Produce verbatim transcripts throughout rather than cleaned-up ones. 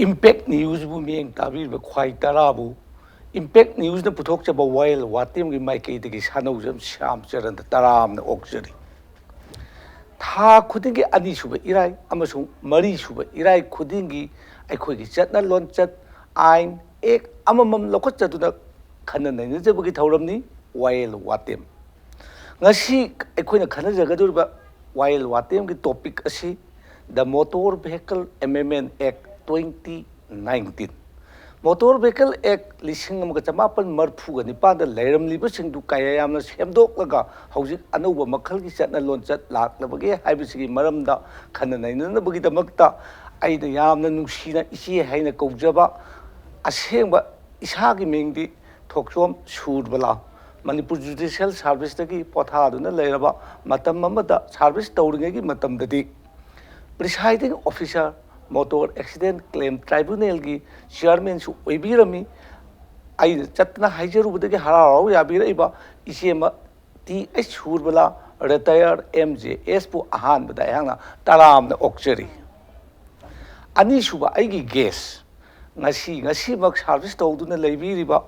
Impact ꯅ꯭ꯌꯨꯁꯕꯨ ꯃꯤꯠꯌꯦꯡ ꯇꯥꯕꯤꯔꯤꯕ ꯈ꯭ꯋꯥꯏ ꯇꯔꯥꯕꯨ impact ꯅ꯭ꯌꯨꯁꯅ ꯄꯨꯊꯣꯛꯆꯕ ꯋꯥꯌꯦꯜ ꯋꯥꯇꯦꯝꯒꯤ ꯃꯥꯏꯀꯩꯗꯒꯤ ꯁꯥꯟꯅꯧꯖꯝ ꯁ꯭ꯌꯥꯝꯆꯔꯟꯗ ꯇꯔꯥꯝꯅ ꯑꯣꯛꯆꯔꯤ꯫ ꯊꯥ ꯈꯨꯗꯤꯡꯒꯤ ꯑꯅꯤꯁꯨꯕ ꯏꯔꯥꯏ ꯑꯃꯁꯨꯡ ꯃꯔꯤꯁꯨꯕ ꯏꯔꯥꯏ ꯈꯨꯗꯤꯡꯒꯤ ꯑꯩꯈꯣꯏꯒꯤ ꯆꯠꯅ ꯂꯣꯟꯆꯠ, ꯑꯥꯏꯟ, ꯑꯦꯛ ꯑꯃꯃꯝ ꯂꯧꯈꯠꯆꯗꯨꯅ ꯈꯟꯅ ꯅꯩꯅꯖꯕꯒꯤ ꯊꯧꯔꯝꯅꯤ ꯋꯥꯌꯦꯜ ꯋꯥꯇꯦꯝ꯫ ꯉꯁꯤ ꯑꯩꯈꯣꯏꯅ ꯈꯟꯅꯖꯒꯗꯧꯔꯤꯕ ꯋꯥꯌꯦꯜ ꯋꯥꯇꯦꯝꯒꯤ ꯇꯣꯄꯤꯛ ꯑꯁꯤ The Motor Vehicle Amendment Act twenty nineteen꯫ Motor vehicle act ꯂꯤꯁꯤꯡ ꯑꯃꯒ ꯆꯃꯥꯄꯟ ꯃꯔꯤꯐꯨꯒ ꯅꯤꯄꯥꯟꯗ ꯂꯩꯔꯝꯂꯤꯕꯁꯤꯡꯗꯨ ꯀꯌꯥ ꯌꯥꯝꯅ ꯁꯦꯝꯗꯣꯛꯂꯒ ꯍꯧꯖꯤꯛ ꯑꯅꯧꯕ ꯃꯈꯜꯒꯤ ꯆꯠꯅ ꯂꯣꯟꯆꯠ ꯂꯥꯛꯂꯕꯒꯦ ꯍꯥꯏꯕꯁꯤꯒꯤ ꯃꯔꯝꯗ ꯈꯟꯅ ꯅꯩꯅꯅꯕꯒꯤꯗꯃꯛꯇ ꯑꯩꯅ ꯌꯥꯝꯅ ꯅꯨꯡꯁꯤꯅ ꯏꯆꯦ ꯍꯥꯏꯅ ꯀꯧꯖꯕ ꯑꯁꯦꯡꯕ ꯏꯁꯥꯒꯤ ꯃꯤꯡꯗꯤ ꯊꯣꯛꯆꯣꯝ ꯁꯨꯔꯕꯂꯥ, ꯃꯅꯤꯄꯨꯔ ꯖꯨꯗꯤꯁꯤꯌꯦꯜ ꯁꯥꯔꯚꯤꯁꯇꯒꯤ ꯄꯣꯊꯥꯗꯨꯅ ꯂꯩꯔꯕ ꯃꯇꯝ ꯑꯃꯗ ꯁꯥꯔꯚꯤꯁ ꯇꯧꯔꯤꯉꯩꯒꯤ ꯃꯇꯝꯗꯗꯤ Presiding Officer, Motor Accident Claim Tribunalꯒꯤ ꯆꯤꯌꯥꯔꯃꯦꯟꯁꯨ ꯑꯣꯏꯕꯤꯔꯝꯃꯤ꯫ ꯑꯩꯅ ꯆꯠꯇꯅ ꯍꯥꯏꯖꯔꯨꯕꯗꯒꯤ ꯍꯔꯥꯎ ꯍꯔꯥꯎ ꯌꯥꯕꯤꯔꯛꯏꯕ ꯏꯆꯦꯃ T H Surbala, retired M J ꯑꯦꯁꯄꯨ ꯑꯍꯥꯟꯕꯗ ꯑꯩꯍꯥꯛꯅ ꯇꯔꯥꯝꯅ ꯑꯣꯛꯆꯔꯤ꯫ ꯑꯅꯤꯁꯨꯕ ꯑꯩꯒꯤ ꯒꯦꯁ, ꯉꯁꯤ ꯉꯁꯤꯃꯛ ꯁꯥꯔꯚꯤꯁ ꯇꯧꯗꯨꯅ ꯂꯩꯕꯤꯔꯤꯕ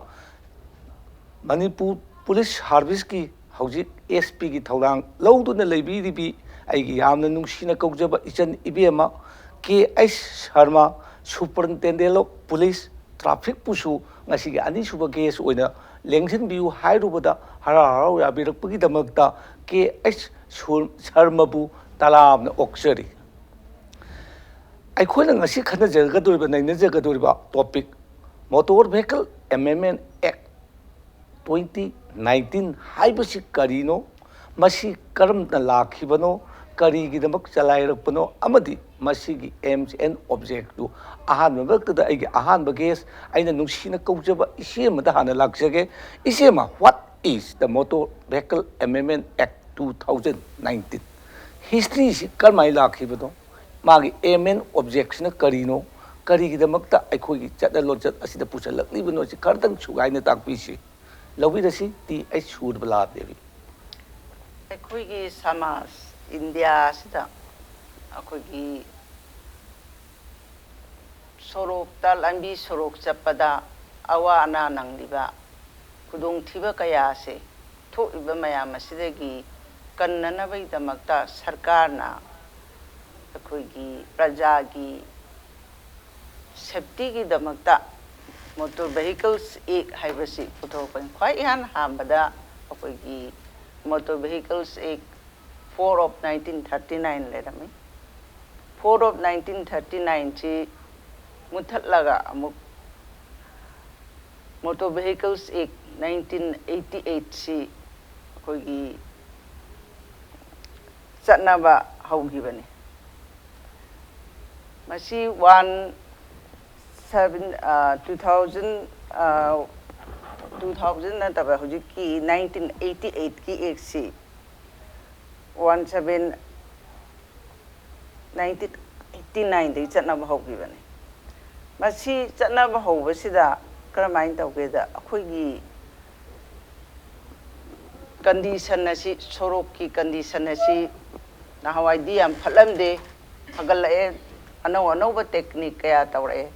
ꯃꯅꯤꯄꯨꯔ ꯄꯨꯂꯤꯁ ꯁꯥꯔꯚꯤꯁꯀꯤ ꯍꯧꯖꯤꯛ ꯑꯦꯁ ꯄꯤꯒꯤ ꯊꯧꯗꯥꯡ ꯂꯧꯗꯨꯅ ꯂꯩꯕꯤꯔꯤꯕꯤ ꯑꯩꯒꯤ ꯌꯥꯝꯅ ꯅꯨꯡꯁꯤꯅ ꯀꯧꯖꯕ ꯏꯆꯟ ꯏꯕꯦꯝꯃ K H Sharma, Superintendent of Police, ꯇ꯭ꯔꯥꯐꯤꯛꯄꯨꯁꯨ ꯉꯁꯤꯒꯤ ꯑꯅꯤꯁꯨꯕ ꯒꯦꯁ ꯑꯣꯏꯅ ꯂꯦꯡꯁꯤꯟꯕꯤꯌꯨ ꯍꯥꯏꯔꯨꯕꯗ ꯍꯔꯥꯎ ꯍꯔꯥꯎ ꯌꯥꯕꯤꯔꯛꯄꯒꯤꯗꯃꯛꯇ ꯀꯦ ꯑꯩꯆ ꯁꯨ-, ꯁꯔꯃꯕꯨ ꯇꯔꯥꯝꯅ ꯑꯣꯛꯆꯔꯤ꯫ ꯑꯩꯈꯣꯏꯅ ꯉꯁꯤ ꯈꯟꯅꯖꯒꯗꯧꯔꯤꯕ, ꯅꯩꯅꯖꯒꯗꯧꯔꯤꯕ topic, Motor Vehicle Amendment Act twenty nineteen ꯍꯥꯏꯕꯁꯤ ꯀꯔꯤꯅꯣ? ꯃꯁꯤ ꯀꯔꯝꯅ ꯂꯥꯛꯈꯤꯕꯅꯣ? ꯀꯔꯤꯒꯤꯗꯃꯛ ꯆꯂꯥꯏꯔꯛꯄꯅꯣ? ꯑꯃꯗꯤ ꯃꯁꯤꯒꯤ aims and objectꯇꯨ ꯑꯍꯥꯟꯕꯃꯛꯇꯗ ꯑꯩꯒꯤ ꯑꯍꯥꯟꯕ ꯒꯦꯁ, ꯑꯩꯅ ꯅꯨꯡꯁꯤꯅ ꯀꯧꯖꯕ ꯏꯆꯦ ꯑꯃꯗ ꯍꯥꯟꯅ ꯂꯥꯛꯆꯒꯦ꯫ ꯏꯆꯦꯃ, what is the Motor Vehicle Amendment Act two thousand nineteen? Historyꯁꯤ ꯀꯔꯝꯍꯥꯏꯅ ꯂꯥꯛꯈꯤꯕꯅꯣ? ꯃꯥꯒꯤ aim and objectꯁꯤꯅ ꯀꯔꯤꯅꯣ? ꯀꯔꯤꯒꯤꯗꯃꯛꯇ ꯑꯩꯈꯣꯏꯒꯤ ꯆꯠꯅ ꯂꯣꯟꯆꯠ ꯑꯁꯤꯗ ꯄꯨꯁꯜꯂꯛꯂꯤꯕꯅꯣ? ꯑꯁꯤ ꯈꯔꯇꯪ ꯁꯨꯒꯥꯏꯅ ꯇꯥꯛꯄꯤꯁꯤ꯫ ꯂꯧꯕꯤꯔꯁꯤ, ꯇꯤ ꯑꯩꯆ ꯁꯨꯔꯕꯂꯥ ꯗꯦꯕꯤ꯫ ꯑꯩꯈꯣꯏꯒꯤ ꯁꯃꯥꯖ ꯏꯟꯗꯤꯌꯥꯁꯤꯗ ꯑꯩꯈꯣꯏꯒꯤ ꯁꯣꯔꯣꯛꯇ, ꯂꯝꯕꯤ ꯁꯣꯔꯣꯛ ꯆꯠꯄꯗ ꯑꯋꯥ ꯑꯅꯥ ꯅꯪꯂꯤꯕ ꯈꯨꯗꯣꯡꯊꯤꯕ ꯀꯌꯥꯁꯦ ꯊꯣꯛꯏꯕ ꯃꯌꯥꯝ ꯑꯁꯤꯗꯒꯤ ꯀꯟꯅꯅꯕꯒꯤꯗꯃꯛꯇ ꯁꯔꯀꯥꯔꯅ ꯑꯩꯈꯣꯏꯒꯤ ꯄ꯭ꯔꯖꯥꯒꯤ ꯁꯦꯐꯇꯤꯒꯤꯗꯃꯛꯇ Motor Vehicles Act ꯍꯥꯏꯕꯁꯤ ꯄꯨꯊꯣꯔꯛꯄꯅꯤ꯫ ꯈ꯭ꯋꯥꯏ ꯏꯍꯥꯟ ꯍꯥꯟꯕꯗ ꯑꯩꯈꯣꯏꯒꯤ Motor Vehicles Act four of nineteen thirty nine ꯂꯩꯔꯝꯃꯤ꯫ Four of nineteen thirty nine ꯁꯤ ꯃꯨꯊꯠꯂꯒ ꯑꯃꯨꯛ Motor Vehicles Act nineteen eighty eight ꯁꯤ ꯑꯩꯈꯣꯏꯒꯤ ꯆꯠꯅꯕ ꯍꯧꯈꯤꯕꯅꯤ꯫ ꯃꯁꯤ one seven, two thousand, two thousand ꯅꯠꯇꯕ, ꯍꯧꯖꯤꯛꯀꯤ nineteen eighty eight ꯀꯤ Act ꯁꯤ one seven nineteen eighty nine ꯗꯒꯤ ꯆꯠꯅꯕ ꯍꯧꯈꯤꯕꯅꯤ꯫ ꯃꯁꯤ ꯆꯠꯅꯕ ꯍꯧꯕꯁꯤꯗ ꯀꯔꯝꯍꯥꯏꯅ ꯇꯧꯒꯦꯗ, ꯑꯩꯈꯣꯏꯒꯤ condition ꯑꯁꯤ, ꯁꯣꯔꯣꯛꯀꯤ condition ꯑꯁꯤ ꯅꯍꯥꯟꯋꯥꯏꯗꯤ ꯌꯥꯝ ꯐꯠꯂꯝꯗꯦ, ꯐꯒꯠꯂꯛꯑꯦ, ꯑꯅꯧ ꯑꯅꯧꯕ technique ꯀꯌꯥ ꯇꯧꯔꯛꯑꯦ꯫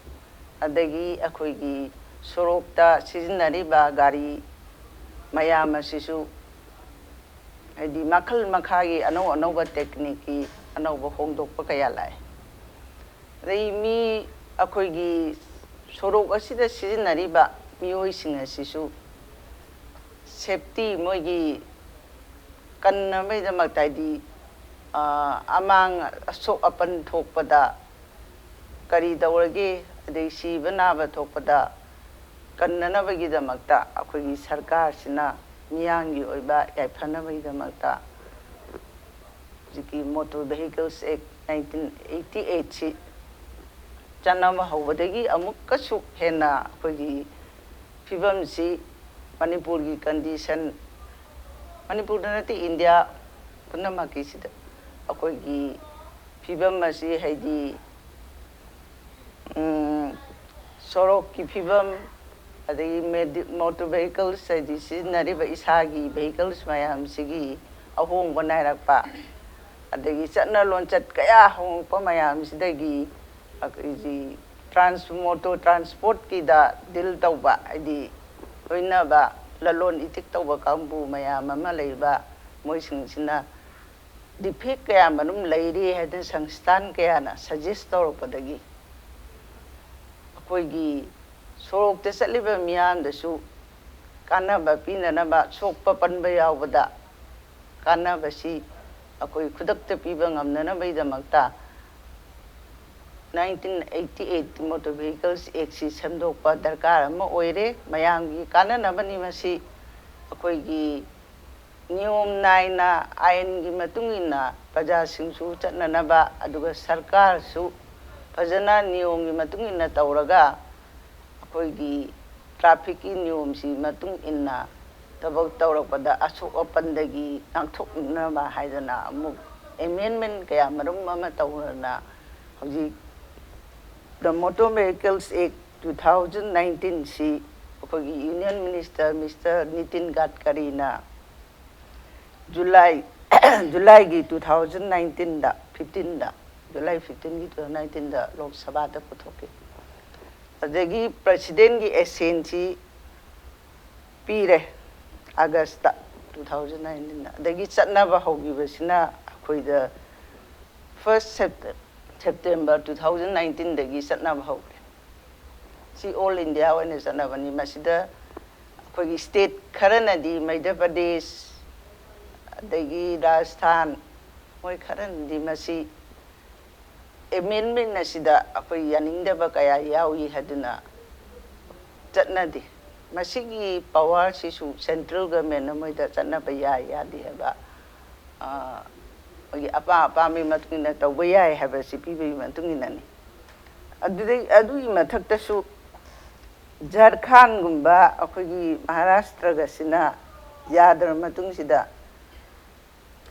ꯑꯗꯒꯤ ꯑꯩꯈꯣꯏꯒꯤ ꯁꯣꯔꯣꯛꯇ ꯁꯤꯖꯤꯟꯅꯔꯤꯕ ꯒꯥꯔꯤ ꯃꯌꯥꯝ ꯑꯁꯤꯁꯨ, ꯍꯥꯏꯗꯤ, ꯃꯈꯜ ꯃꯈꯥꯒꯤ ꯑꯅꯧ ꯑꯅꯧꯕ technique ꯀꯤ ꯑꯅꯧꯕ ꯍꯣꯡꯗꯣꯛꯄ ꯀꯌꯥ ꯂꯥꯛꯑꯦ꯫ ꯑꯗꯩ ꯃꯤ, ꯑꯩꯈꯣꯏꯒꯤ ꯁꯣꯔꯣꯛ ꯑꯁꯤꯗ ꯁꯤꯖꯤꯟꯅꯔꯤꯕ ꯃꯤꯑꯣꯏꯁꯤꯡ ꯑꯁꯤꯁꯨ safety, ꯃꯣꯏꯒꯤ ꯀꯟꯅꯕꯒꯤꯗꯃꯛꯇ, ꯍꯥꯏꯗꯤ, ꯑ, ꯑꯃꯥꯡ ꯑꯁꯣꯛ ꯑꯄꯟ ꯊꯣꯛꯄꯗ ꯀꯔꯤ ꯇꯧꯔꯒꯦ, ꯑꯗꯩ ꯁꯤꯕ ꯅꯥꯕ ꯊꯣꯛꯄꯗ ꯀꯟꯅꯅꯕꯒꯤꯗꯃꯛꯇ ꯑꯩꯈꯣꯏꯒꯤ ꯁꯔꯀꯥꯔꯁꯤꯅ ꯃꯤꯌꯥꯝꯒꯤ ꯑꯣꯏꯕ ꯌꯥꯏꯐꯅꯕꯒꯤꯗꯃꯛꯇ ꯍꯧꯖꯤꯛꯀꯤ Motor Vehicles Act nineteen eighty eight ꯁꯤ ꯆꯠꯅꯕ ꯍꯧꯕꯗꯒꯤ ꯑꯃꯨꯛꯀꯁꯨ ꯍꯦꯟꯅ ꯑꯩꯈꯣꯏꯒꯤ ꯐꯤꯕꯝꯁꯤ ꯃꯅꯤꯄꯨꯔꯒꯤ condition, ꯃꯅꯤꯄꯨꯔꯗ ꯅꯠꯇꯦ, ꯏꯟꯗꯤꯌꯥ ꯄꯨꯝꯅꯃꯛꯀꯤꯁꯤꯗ ꯑꯩꯈꯣꯏꯒꯤ ꯐꯤꯕꯝ ꯑꯁꯤ, ꯍꯥꯏꯗꯤ, ꯎꯝ, ꯁꯣꯔꯣꯛꯀꯤ ꯐꯤꯕꯝ, ꯑꯗꯒꯤ medi-, motor vehicles, ꯍꯥꯏꯗꯤ ꯁꯤꯖꯤꯟꯅꯔꯤꯕ ꯏꯁꯥꯒꯤ vehicles ꯃꯌꯥꯝꯁꯤꯒꯤ ꯑꯍꯣꯡꯕ ꯅꯥꯏꯔꯛꯄ, ꯑꯗꯒꯤ ꯆꯠꯅ ꯂꯣꯟꯆꯠ ꯀꯌꯥ ꯍꯣꯡꯉꯛꯄ ꯃꯌꯥꯝꯁꯤꯗꯒꯤ ꯑꯩꯈꯣꯏꯒꯤ ꯇ꯭ꯔꯥꯟꯁ ꯃꯣꯇꯣ ꯇ꯭ꯔꯥꯟꯁꯄꯣꯔꯠꯀꯤꯗ ꯗꯤꯜ ꯇꯧꯕ, ꯍꯥꯏꯗꯤ ꯂꯣꯏꯅꯕ, ꯂꯂꯣꯟ ꯏꯇꯤꯛ ꯇꯧꯕ ꯀꯥꯡꯕꯨ ꯃꯌꯥꯝ ꯑꯃ ꯂꯩꯕ, ꯃꯣꯏꯁꯤꯡꯁꯤꯅ ꯗꯤꯐꯦꯛ ꯀꯌꯥ ꯃꯔꯨꯝ ꯂꯩꯔꯤ ꯍꯥꯏꯗꯅ ꯁꯪꯁꯊꯥꯟ ꯀꯌꯥꯅ ꯁꯖꯦꯁ ꯇꯧꯔꯛꯄꯗꯒꯤ ꯑꯩꯈꯣꯏꯒꯤ ꯁꯣꯔꯣꯛꯇ ꯆꯠꯂꯤꯕ ꯃꯤꯌꯥꯝꯗꯁꯨ ꯀꯥꯟꯅꯕ ꯄꯤꯅꯅꯕ, ꯁꯣꯛꯄ ꯄꯟꯕ ꯌꯥꯎꯕꯗ ꯀꯥꯟꯅꯕꯁꯤ ꯑꯩꯈꯣꯏ ꯈꯨꯗꯛꯇ ꯄꯤꯕ ꯉꯝꯅꯅꯕꯒꯤꯗꯃꯛꯇ nineteen eighty eight Motor Vehicles Actꯁꯤ ꯁꯦꯝꯗꯣꯛꯄ ꯗꯔꯀꯥꯔ ꯑꯃ ꯑꯣꯏꯔꯦ꯫ ꯃꯌꯥꯝꯒꯤ ꯀꯥꯟꯅꯅꯕꯅꯤ ꯃꯁꯤ꯫ ꯑꯩꯈꯣꯏꯒꯤ ꯅꯤꯌꯣꯝ ꯅꯥꯏꯅ ꯑꯥꯏꯟꯒꯤ ꯃꯇꯨꯡ ꯏꯟꯅ ꯄ꯭ꯔꯖꯥꯁꯤꯡꯁꯨ ꯆꯠꯅꯅꯕ, ꯑꯗꯨꯒ ꯁꯔꯀꯥꯔꯁꯨ ꯐꯖꯅ ꯅꯤꯌꯣꯝꯒꯤ ꯃꯇꯨꯡ ꯏꯟꯅ ꯇꯧꯔꯒ ꯑꯩꯈꯣꯏꯒꯤ ꯇ꯭ꯔꯥꯐꯤꯛꯀꯤ ꯅꯤꯌꯣꯝꯁꯤ ꯃꯇꯨꯡ ꯏꯟꯅ ꯊꯕꯛ ꯇꯧꯔꯛꯄꯗ ꯑꯁꯣꯛ ꯑꯄꯟꯗꯒꯤ ꯉꯥꯛꯊꯣꯛꯅꯕ ꯍꯥꯏꯗꯅ ꯑꯃꯨꯛ ꯑꯦꯃꯦꯟꯃꯦꯟ ꯀꯌꯥ ꯃꯔꯨꯝ ꯑꯃ ꯇꯧꯗꯅ ꯍꯧꯖꯤꯛ The Motor Vehicles Act two thousand nineteen ꯁꯤ ꯑꯩꯈꯣꯏꯒꯤ ꯌꯨꯅꯤꯌꯟ ꯃꯤꯅꯤꯁꯇꯔ ꯃꯤꯁꯇꯔ ꯅꯤꯇꯤꯟ ꯒꯗꯀꯔꯤꯅ ꯖꯨꯂꯥꯏ ꯖꯨꯂꯥꯏꯒꯤ two thousand nineteenꯗ, fifteenꯗ, ꯖꯨꯂꯥꯏ fifteenꯒꯤ two thousand nineteenꯗ ꯂꯣꯛ ꯁꯚꯥꯗ ꯄꯨꯊꯣꯛꯈꯤ꯫ ꯑꯗꯒꯤ ꯄ꯭ꯔꯁꯤꯗꯦꯟꯒꯤ ꯑꯦꯁꯦꯟꯁꯤ ꯄꯤꯔꯦ ꯑꯥꯒꯁꯇ two thousand nineteenꯗ꯫ ꯑꯗꯒꯤ ꯆꯠꯅꯕ ꯍꯧꯈꯤꯕꯁꯤꯅ ꯑꯩꯈꯣꯏꯗ first September two thousand nineteenꯗꯒꯤ ꯆꯠꯅꯕ ꯍꯧꯔꯦ꯫ ꯁꯤ ꯑꯣꯜ ꯏꯟꯗꯤꯌꯥ ꯑꯣꯏꯅ ꯆꯠꯅꯕꯅꯤ꯫ ꯃꯁꯤꯗ ꯑꯩꯈꯣꯏꯒꯤ ꯁ꯭ꯇꯦꯠ ꯈꯔꯅꯗꯤ, ꯃꯩꯙ꯭ꯌ ꯄ꯭ꯔꯗꯦꯁ, ꯑꯗꯒꯤ ꯔꯥꯖꯁꯊꯥꯟ, ꯃꯣꯏ ꯈꯔꯅꯗꯤ ꯃꯁꯤ ꯑꯦꯃꯦꯟꯃꯦꯟ ꯑꯁꯤꯗ ꯑꯩꯈꯣꯏ ꯌꯥꯅꯤꯡꯗꯕ ꯀꯌꯥ ꯌꯥꯎꯏ ꯍꯥꯏꯗꯨꯅ ꯆꯠꯅꯗꯦ꯫ ꯃꯁꯤꯒꯤ ꯄꯋꯥꯔꯁꯤꯁꯨ ꯁꯦꯟꯇ꯭ꯔꯦꯜ ꯒꯚꯔꯟꯃꯦꯟꯅ ꯃꯣꯏꯗ ꯆꯠꯅꯕ ꯌꯥꯏ ꯌꯥꯗꯦ ꯍꯥꯏꯕ, ꯑ, ꯃꯣꯏꯒꯤ ꯑꯄꯥꯝ ꯑꯄꯥꯝꯕꯒꯤ ꯃꯇꯨꯡ ꯏꯟꯅ ꯇꯧꯕ ꯌꯥꯏ ꯍꯥꯏꯕꯁꯤ ꯄꯤꯕꯒꯤ ꯃꯇꯨꯡ ꯏꯟꯅꯅꯤ꯫ ꯑꯗꯨꯗꯩ, ꯑꯗꯨꯒꯤ ꯃꯊꯛꯇꯁꯨ ꯖꯔꯈꯥꯟꯒꯨꯝꯕ ꯑꯩꯈꯣꯏꯒꯤ ꯃꯍꯥꯔꯥꯁꯇ꯭ꯔꯒꯁꯤꯅ ꯌꯥꯗ꯭ꯔꯕ ꯃꯇꯨꯡꯁꯤꯗ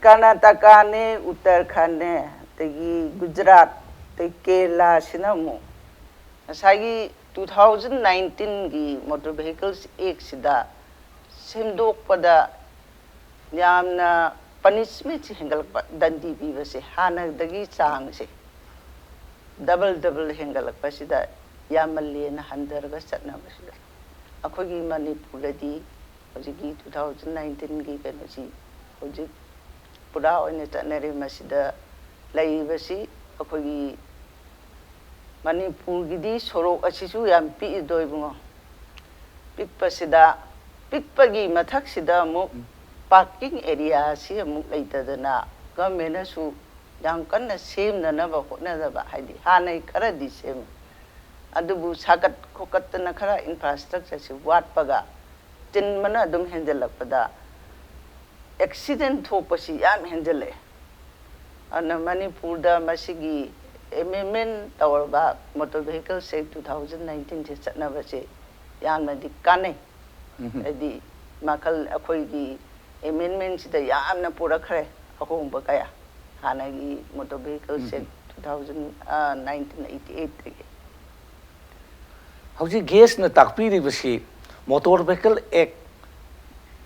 ꯀꯔꯅꯥꯇꯀꯥꯅꯦ, ꯎꯠꯇꯔꯈꯟꯅꯦ, ꯑꯗꯒꯤ ꯒꯨꯖꯔꯥꯠ, ꯑꯗꯩ ꯀꯦꯔꯂꯥꯁꯤꯅ ꯑꯃꯨꯛ ꯉꯁꯥꯏꯒꯤ two thousand nineteenꯒꯤ Motor Vehicles Actꯁꯤꯗ ꯁꯦꯝꯗꯣꯛꯄꯗ ꯌꯥꯝꯅ ꯄꯅꯤꯁꯃꯦꯟꯁꯤ ꯍꯦꯟꯒꯠꯂꯛꯄ, ꯗꯟꯗꯤ ꯄꯤꯕꯁꯦ ꯍꯥꯟꯅꯗꯒꯤ ꯆꯥꯡꯁꯦ ꯗꯕꯜ ꯗꯕꯜ ꯍꯦꯟꯒꯠꯂꯛꯄꯁꯤꯗ ꯌꯥꯝꯃꯜꯂꯦꯅ ꯍꯟꯊꯔꯒ ꯆꯠꯅꯕꯁꯤꯗ ꯑꯩꯈꯣꯏꯒꯤ ꯃꯅꯤꯄꯨꯔꯗꯗꯤ ꯍꯧꯖꯤꯛꯀꯤ ꯇꯨ ꯊꯥꯎꯖꯟ ꯅꯥꯏꯟꯇꯤꯟꯒꯤ ꯀꯩꯅꯣꯁꯤ ꯍꯧꯖꯤꯛ ꯄꯨꯔꯥ ꯑꯣꯏꯅ ꯆꯠꯅꯔꯦ꯫ ꯃꯁꯤꯗ ꯂꯩꯔꯤꯕꯁꯤ ꯑꯩꯈꯣꯏꯒꯤ ꯃꯅꯤꯄꯨꯔꯒꯤꯗꯤ ꯁꯣꯔꯣꯛ ꯑꯁꯤꯁꯨ ꯌꯥꯝ ꯄꯤꯛꯏꯗꯣ ꯏꯕꯨꯡꯉꯣ꯫ ꯄꯤꯛꯄꯁꯤꯗ, ꯄꯤꯛꯄꯒꯤ ꯃꯊꯛꯁꯤꯗ ꯑꯃꯨꯛ ꯄꯥꯔꯀꯤꯡ ꯑꯦꯔꯤꯌꯥ ꯑꯁꯤ ꯑꯃꯨꯛ ꯂꯩꯇꯗꯅ ꯒꯚꯔꯟꯃꯦꯟꯅꯁꯨ ꯌꯥꯝ ꯀꯟꯅ ꯁꯦꯝꯅꯅꯕ ꯍꯣꯠꯅꯗꯕ, ꯍꯥꯏꯗꯤ ꯍꯥꯟꯅꯩ ꯈꯔꯗꯤ ꯁꯦꯝꯃꯤ, ꯑꯗꯨꯕꯨ ꯁꯥꯒꯠ ꯈꯣꯀꯠꯇꯅ ꯈꯔ ꯏꯟꯐ꯭ꯔꯥꯁ꯭ꯇ꯭ꯔꯛꯆꯔꯁꯤ ꯋꯥꯠꯄꯒ ꯆꯤꯟꯕꯅ ꯑꯗꯨꯝ ꯍꯦꯟꯖꯜꯂꯛꯄꯗ ꯑꯦꯛꯁꯤꯗꯦꯟ ꯊꯣꯛꯄꯁꯤ ꯌꯥꯝ ꯍꯦꯟꯖꯜꯂꯛꯑꯦ꯫ ꯑꯗꯨꯅ ꯃꯅꯤꯄꯨꯔꯗ ꯃꯁꯤꯒꯤ ꯑꯦꯃꯦꯟꯃꯦꯟ ꯇꯧꯔꯕ ꯃꯣꯇꯣꯔ ꯚꯦꯍꯤꯀꯜꯁ ꯑꯦꯛ ꯇꯨ ꯊꯥꯎꯖꯟ ꯅꯥꯏꯟꯇꯤꯟꯁꯦ ꯆꯠꯅꯕꯁꯦ ꯌꯥꯝꯅꯗꯤ ꯀꯥꯟꯅꯩ꯫ ꯍꯥꯏꯗꯤ ꯃꯈꯜ ꯑꯩꯈꯣꯏꯒꯤ ꯑꯦꯃꯦꯟꯃꯦꯟꯁꯤꯗ ꯌꯥꯝꯅ ꯄꯨꯔꯛꯈ꯭ꯔꯦ ꯑꯍꯣꯡꯕ ꯀꯌꯥ꯫ ꯍꯥꯟꯅꯒꯤ ꯃꯣꯇꯣꯔ ꯚꯦꯍꯤꯀꯜꯁ ꯑꯦꯛ ꯇꯨ ꯊꯥꯎꯖꯟ ꯅꯥꯏꯟꯇꯤꯟ ꯑꯩꯠꯇꯤ ꯑꯩꯠꯇꯒꯤ꯫ ꯍꯧꯖꯤꯛ ꯒꯦꯁꯅ ꯇꯥꯛꯄꯤꯔꯤꯕꯁꯤ ꯃꯣꯇꯣꯔ ꯚꯦꯍꯤꯀꯜ ꯑꯦꯛ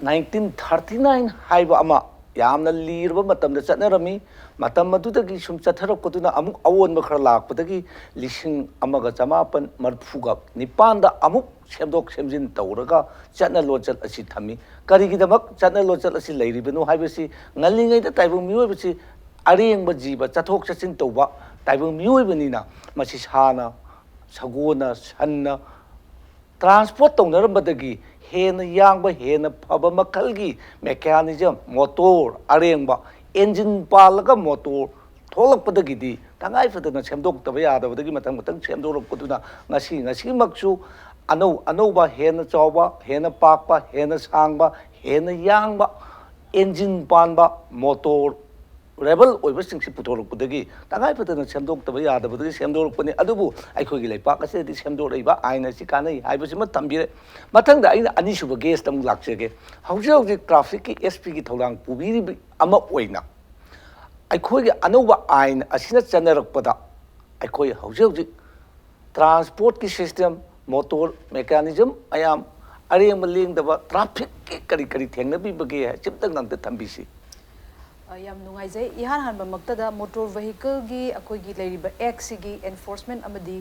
ꯅꯥꯏꯟꯇꯤꯟ ꯊꯥꯔꯇꯤ ꯅꯥꯏꯟ ꯍꯥꯏꯕ ꯑꯃ ꯌꯥꯝꯅ ꯂꯤꯔꯕ ꯃꯇꯝꯗ ꯆꯠꯅꯔꯝꯃꯤ꯫ ꯃꯇꯝ ꯑꯗꯨꯗꯒꯤ ꯁꯨꯝ ꯆꯠꯊꯔꯛꯄꯗꯨꯅ ꯑꯃꯨꯛ ꯑꯑꯣꯟꯕ ꯈꯔ ꯂꯥꯛꯄꯗꯒꯤ ꯂꯤꯁꯤꯡ ꯑꯃꯒ ꯆꯃꯥꯄꯟ ꯃꯔꯤꯐꯨꯒ ꯅꯤꯄꯥꯟꯗ ꯑꯃꯨꯛ ꯁꯦꯝꯗꯣꯛ ꯁꯦꯝꯖꯤꯟ ꯇꯧꯔꯒ ꯆꯠꯅ ꯂꯣꯟꯆꯠ ꯑꯁꯤ ꯊꯝꯃꯤ꯫ ꯀꯔꯤꯒꯤꯗꯃꯛ ꯆꯠꯅ ꯂꯣꯟꯆꯠ ꯑꯁꯤ ꯂꯩꯔꯤꯕꯅꯣ ꯍꯥꯏꯕꯁꯤ ꯉꯜꯂꯤꯉꯩꯗ ꯇꯥꯏꯕꯪ ꯃꯤꯑꯣꯏꯕꯁꯤ ꯑꯔꯦꯡꯕ ꯖꯤꯕ ꯆꯠꯊꯣꯛ ꯆꯠꯁꯤꯟ ꯇꯧꯕ ꯇꯥꯏꯕꯪ ꯃꯤꯑꯣꯏꯕꯅꯤꯅ ꯃꯁꯤ ꯁꯥꯅ, ꯁꯒꯣꯜꯅ, ꯁꯟꯅ ꯇ꯭ꯔꯥꯟꯁꯄꯣꯔꯠ ꯇꯧꯅꯔꯝꯕꯗꯒꯤ ꯍꯦꯟꯅ ꯌꯥꯡꯕ, ꯍꯦꯟꯅ ꯐꯕ ꯃꯈꯜꯒꯤ ꯃꯦꯀꯥꯅꯤꯖꯝ, ꯃꯣꯇꯣꯔ, ꯑꯔꯦꯡꯕ, ꯏꯟꯖꯤꯟ ꯄꯥꯜꯂꯒ ꯃꯣꯇꯣꯔ ꯊꯣꯛꯂꯛꯄꯗꯒꯤꯗꯤ ꯇꯉꯥꯏ ꯐꯗꯅ ꯁꯦꯝꯗꯣꯛꯇꯕ ꯌꯥꯗꯕꯗꯒꯤ ꯃꯊꯪ ꯃꯊꯪ ꯁꯦꯝꯗꯣꯔꯛꯄꯗꯨꯅ ꯉꯁꯤ, ꯉꯁꯤꯃꯛꯁꯨ ꯑꯅꯧ ꯑꯅꯧꯕ, ꯍꯦꯟꯅ ꯆꯥꯎꯕ, ꯍꯦꯟꯅ ꯄꯥꯛꯄ, ꯍꯦꯟꯅ ꯁꯥꯡꯕ, ꯍꯦꯟꯅ ꯌꯥꯡꯕ, ꯏꯟꯖꯤꯟ ꯄꯥꯟꯕ ꯃꯣꯇꯣꯔ ꯔꯦꯕꯜ ꯑꯣꯏꯕꯁꯤꯡꯁꯤ ꯄꯨꯊꯣꯔꯛꯄꯗꯒꯤ ꯇꯉꯥꯏ ꯐꯗꯅ ꯁꯦꯝꯗꯣꯛꯇꯕ ꯌꯥꯗꯕꯗꯒꯤ ꯁꯦꯝꯗꯣꯔꯛꯄꯅꯤ꯫ ꯑꯗꯨꯕꯨ ꯑꯩꯈꯣꯏꯒꯤ ꯂꯩꯄꯥꯛ ꯑꯁꯤꯗꯗꯤ ꯁꯦꯝꯗꯣꯔꯛꯏꯕ ꯑꯥꯏꯟ ꯑꯁꯤ ꯀꯥꯟꯅꯩ ꯍꯥꯏꯕꯁꯤꯃ ꯊꯝꯕꯤꯔꯦ꯫ ꯃꯊꯪꯗ ꯑꯩꯅ ꯑꯅꯤꯁꯨꯕ ꯒꯦꯁꯇ ꯑꯃꯨꯛ ꯂꯥꯛꯆꯒꯦ꯫ ꯍꯧꯖꯤꯛ ꯍꯧꯖꯤꯛ ꯇ꯭ꯔꯥꯐꯤꯛꯀꯤ ꯑꯦꯁ ꯄꯤꯒꯤ ꯊꯧꯗꯥꯡ ꯄꯨꯕꯤꯔꯤꯕ ꯑꯃ ꯑꯣꯏꯅ ꯑꯩꯈꯣꯏꯒꯤ ꯑꯅꯧꯕ ꯑꯥꯏꯟ ꯑꯁꯤꯅ ꯆꯠꯅꯔꯛꯄꯗ ꯑꯩꯈꯣꯏ ꯍꯧꯖꯤꯛ ꯍꯧꯖꯤꯛ ꯇ꯭ꯔꯥꯟꯁꯄꯣꯔꯠꯀꯤ ꯁꯤꯁꯇꯦꯝ, ꯃꯣꯇꯣꯔ ꯃꯦꯀꯥꯅꯤꯖꯝ ꯃꯌꯥꯝ, ꯑꯔꯦꯡꯕ ꯂꯦꯡꯗꯕ ꯇ꯭ꯔꯥꯐꯤꯛꯀꯤ ꯀꯔꯤ ꯀꯔꯤ ꯊꯦꯡꯅꯕꯤꯕꯒꯦ ꯍꯥꯏꯁꯤ ꯑꯝꯇꯪ ꯑꯝꯇ ꯊꯝꯕꯤꯁꯤ꯫ ꯌꯥꯝ ꯅꯨꯡꯉꯥꯏꯖꯩ꯫ ꯏꯍꯥꯟ ꯍꯥꯟꯕꯃꯛꯇꯗ ꯃꯣꯇꯣꯔ ꯚꯦꯍꯤꯀꯜꯒꯤ ꯑꯩꯈꯣꯏꯒꯤ ꯂꯩꯔꯤꯕ ꯑꯦꯛꯁꯤꯒꯤ ꯑꯦꯟꯐꯣꯔꯁꯃꯦꯟ ꯑꯃꯗꯤ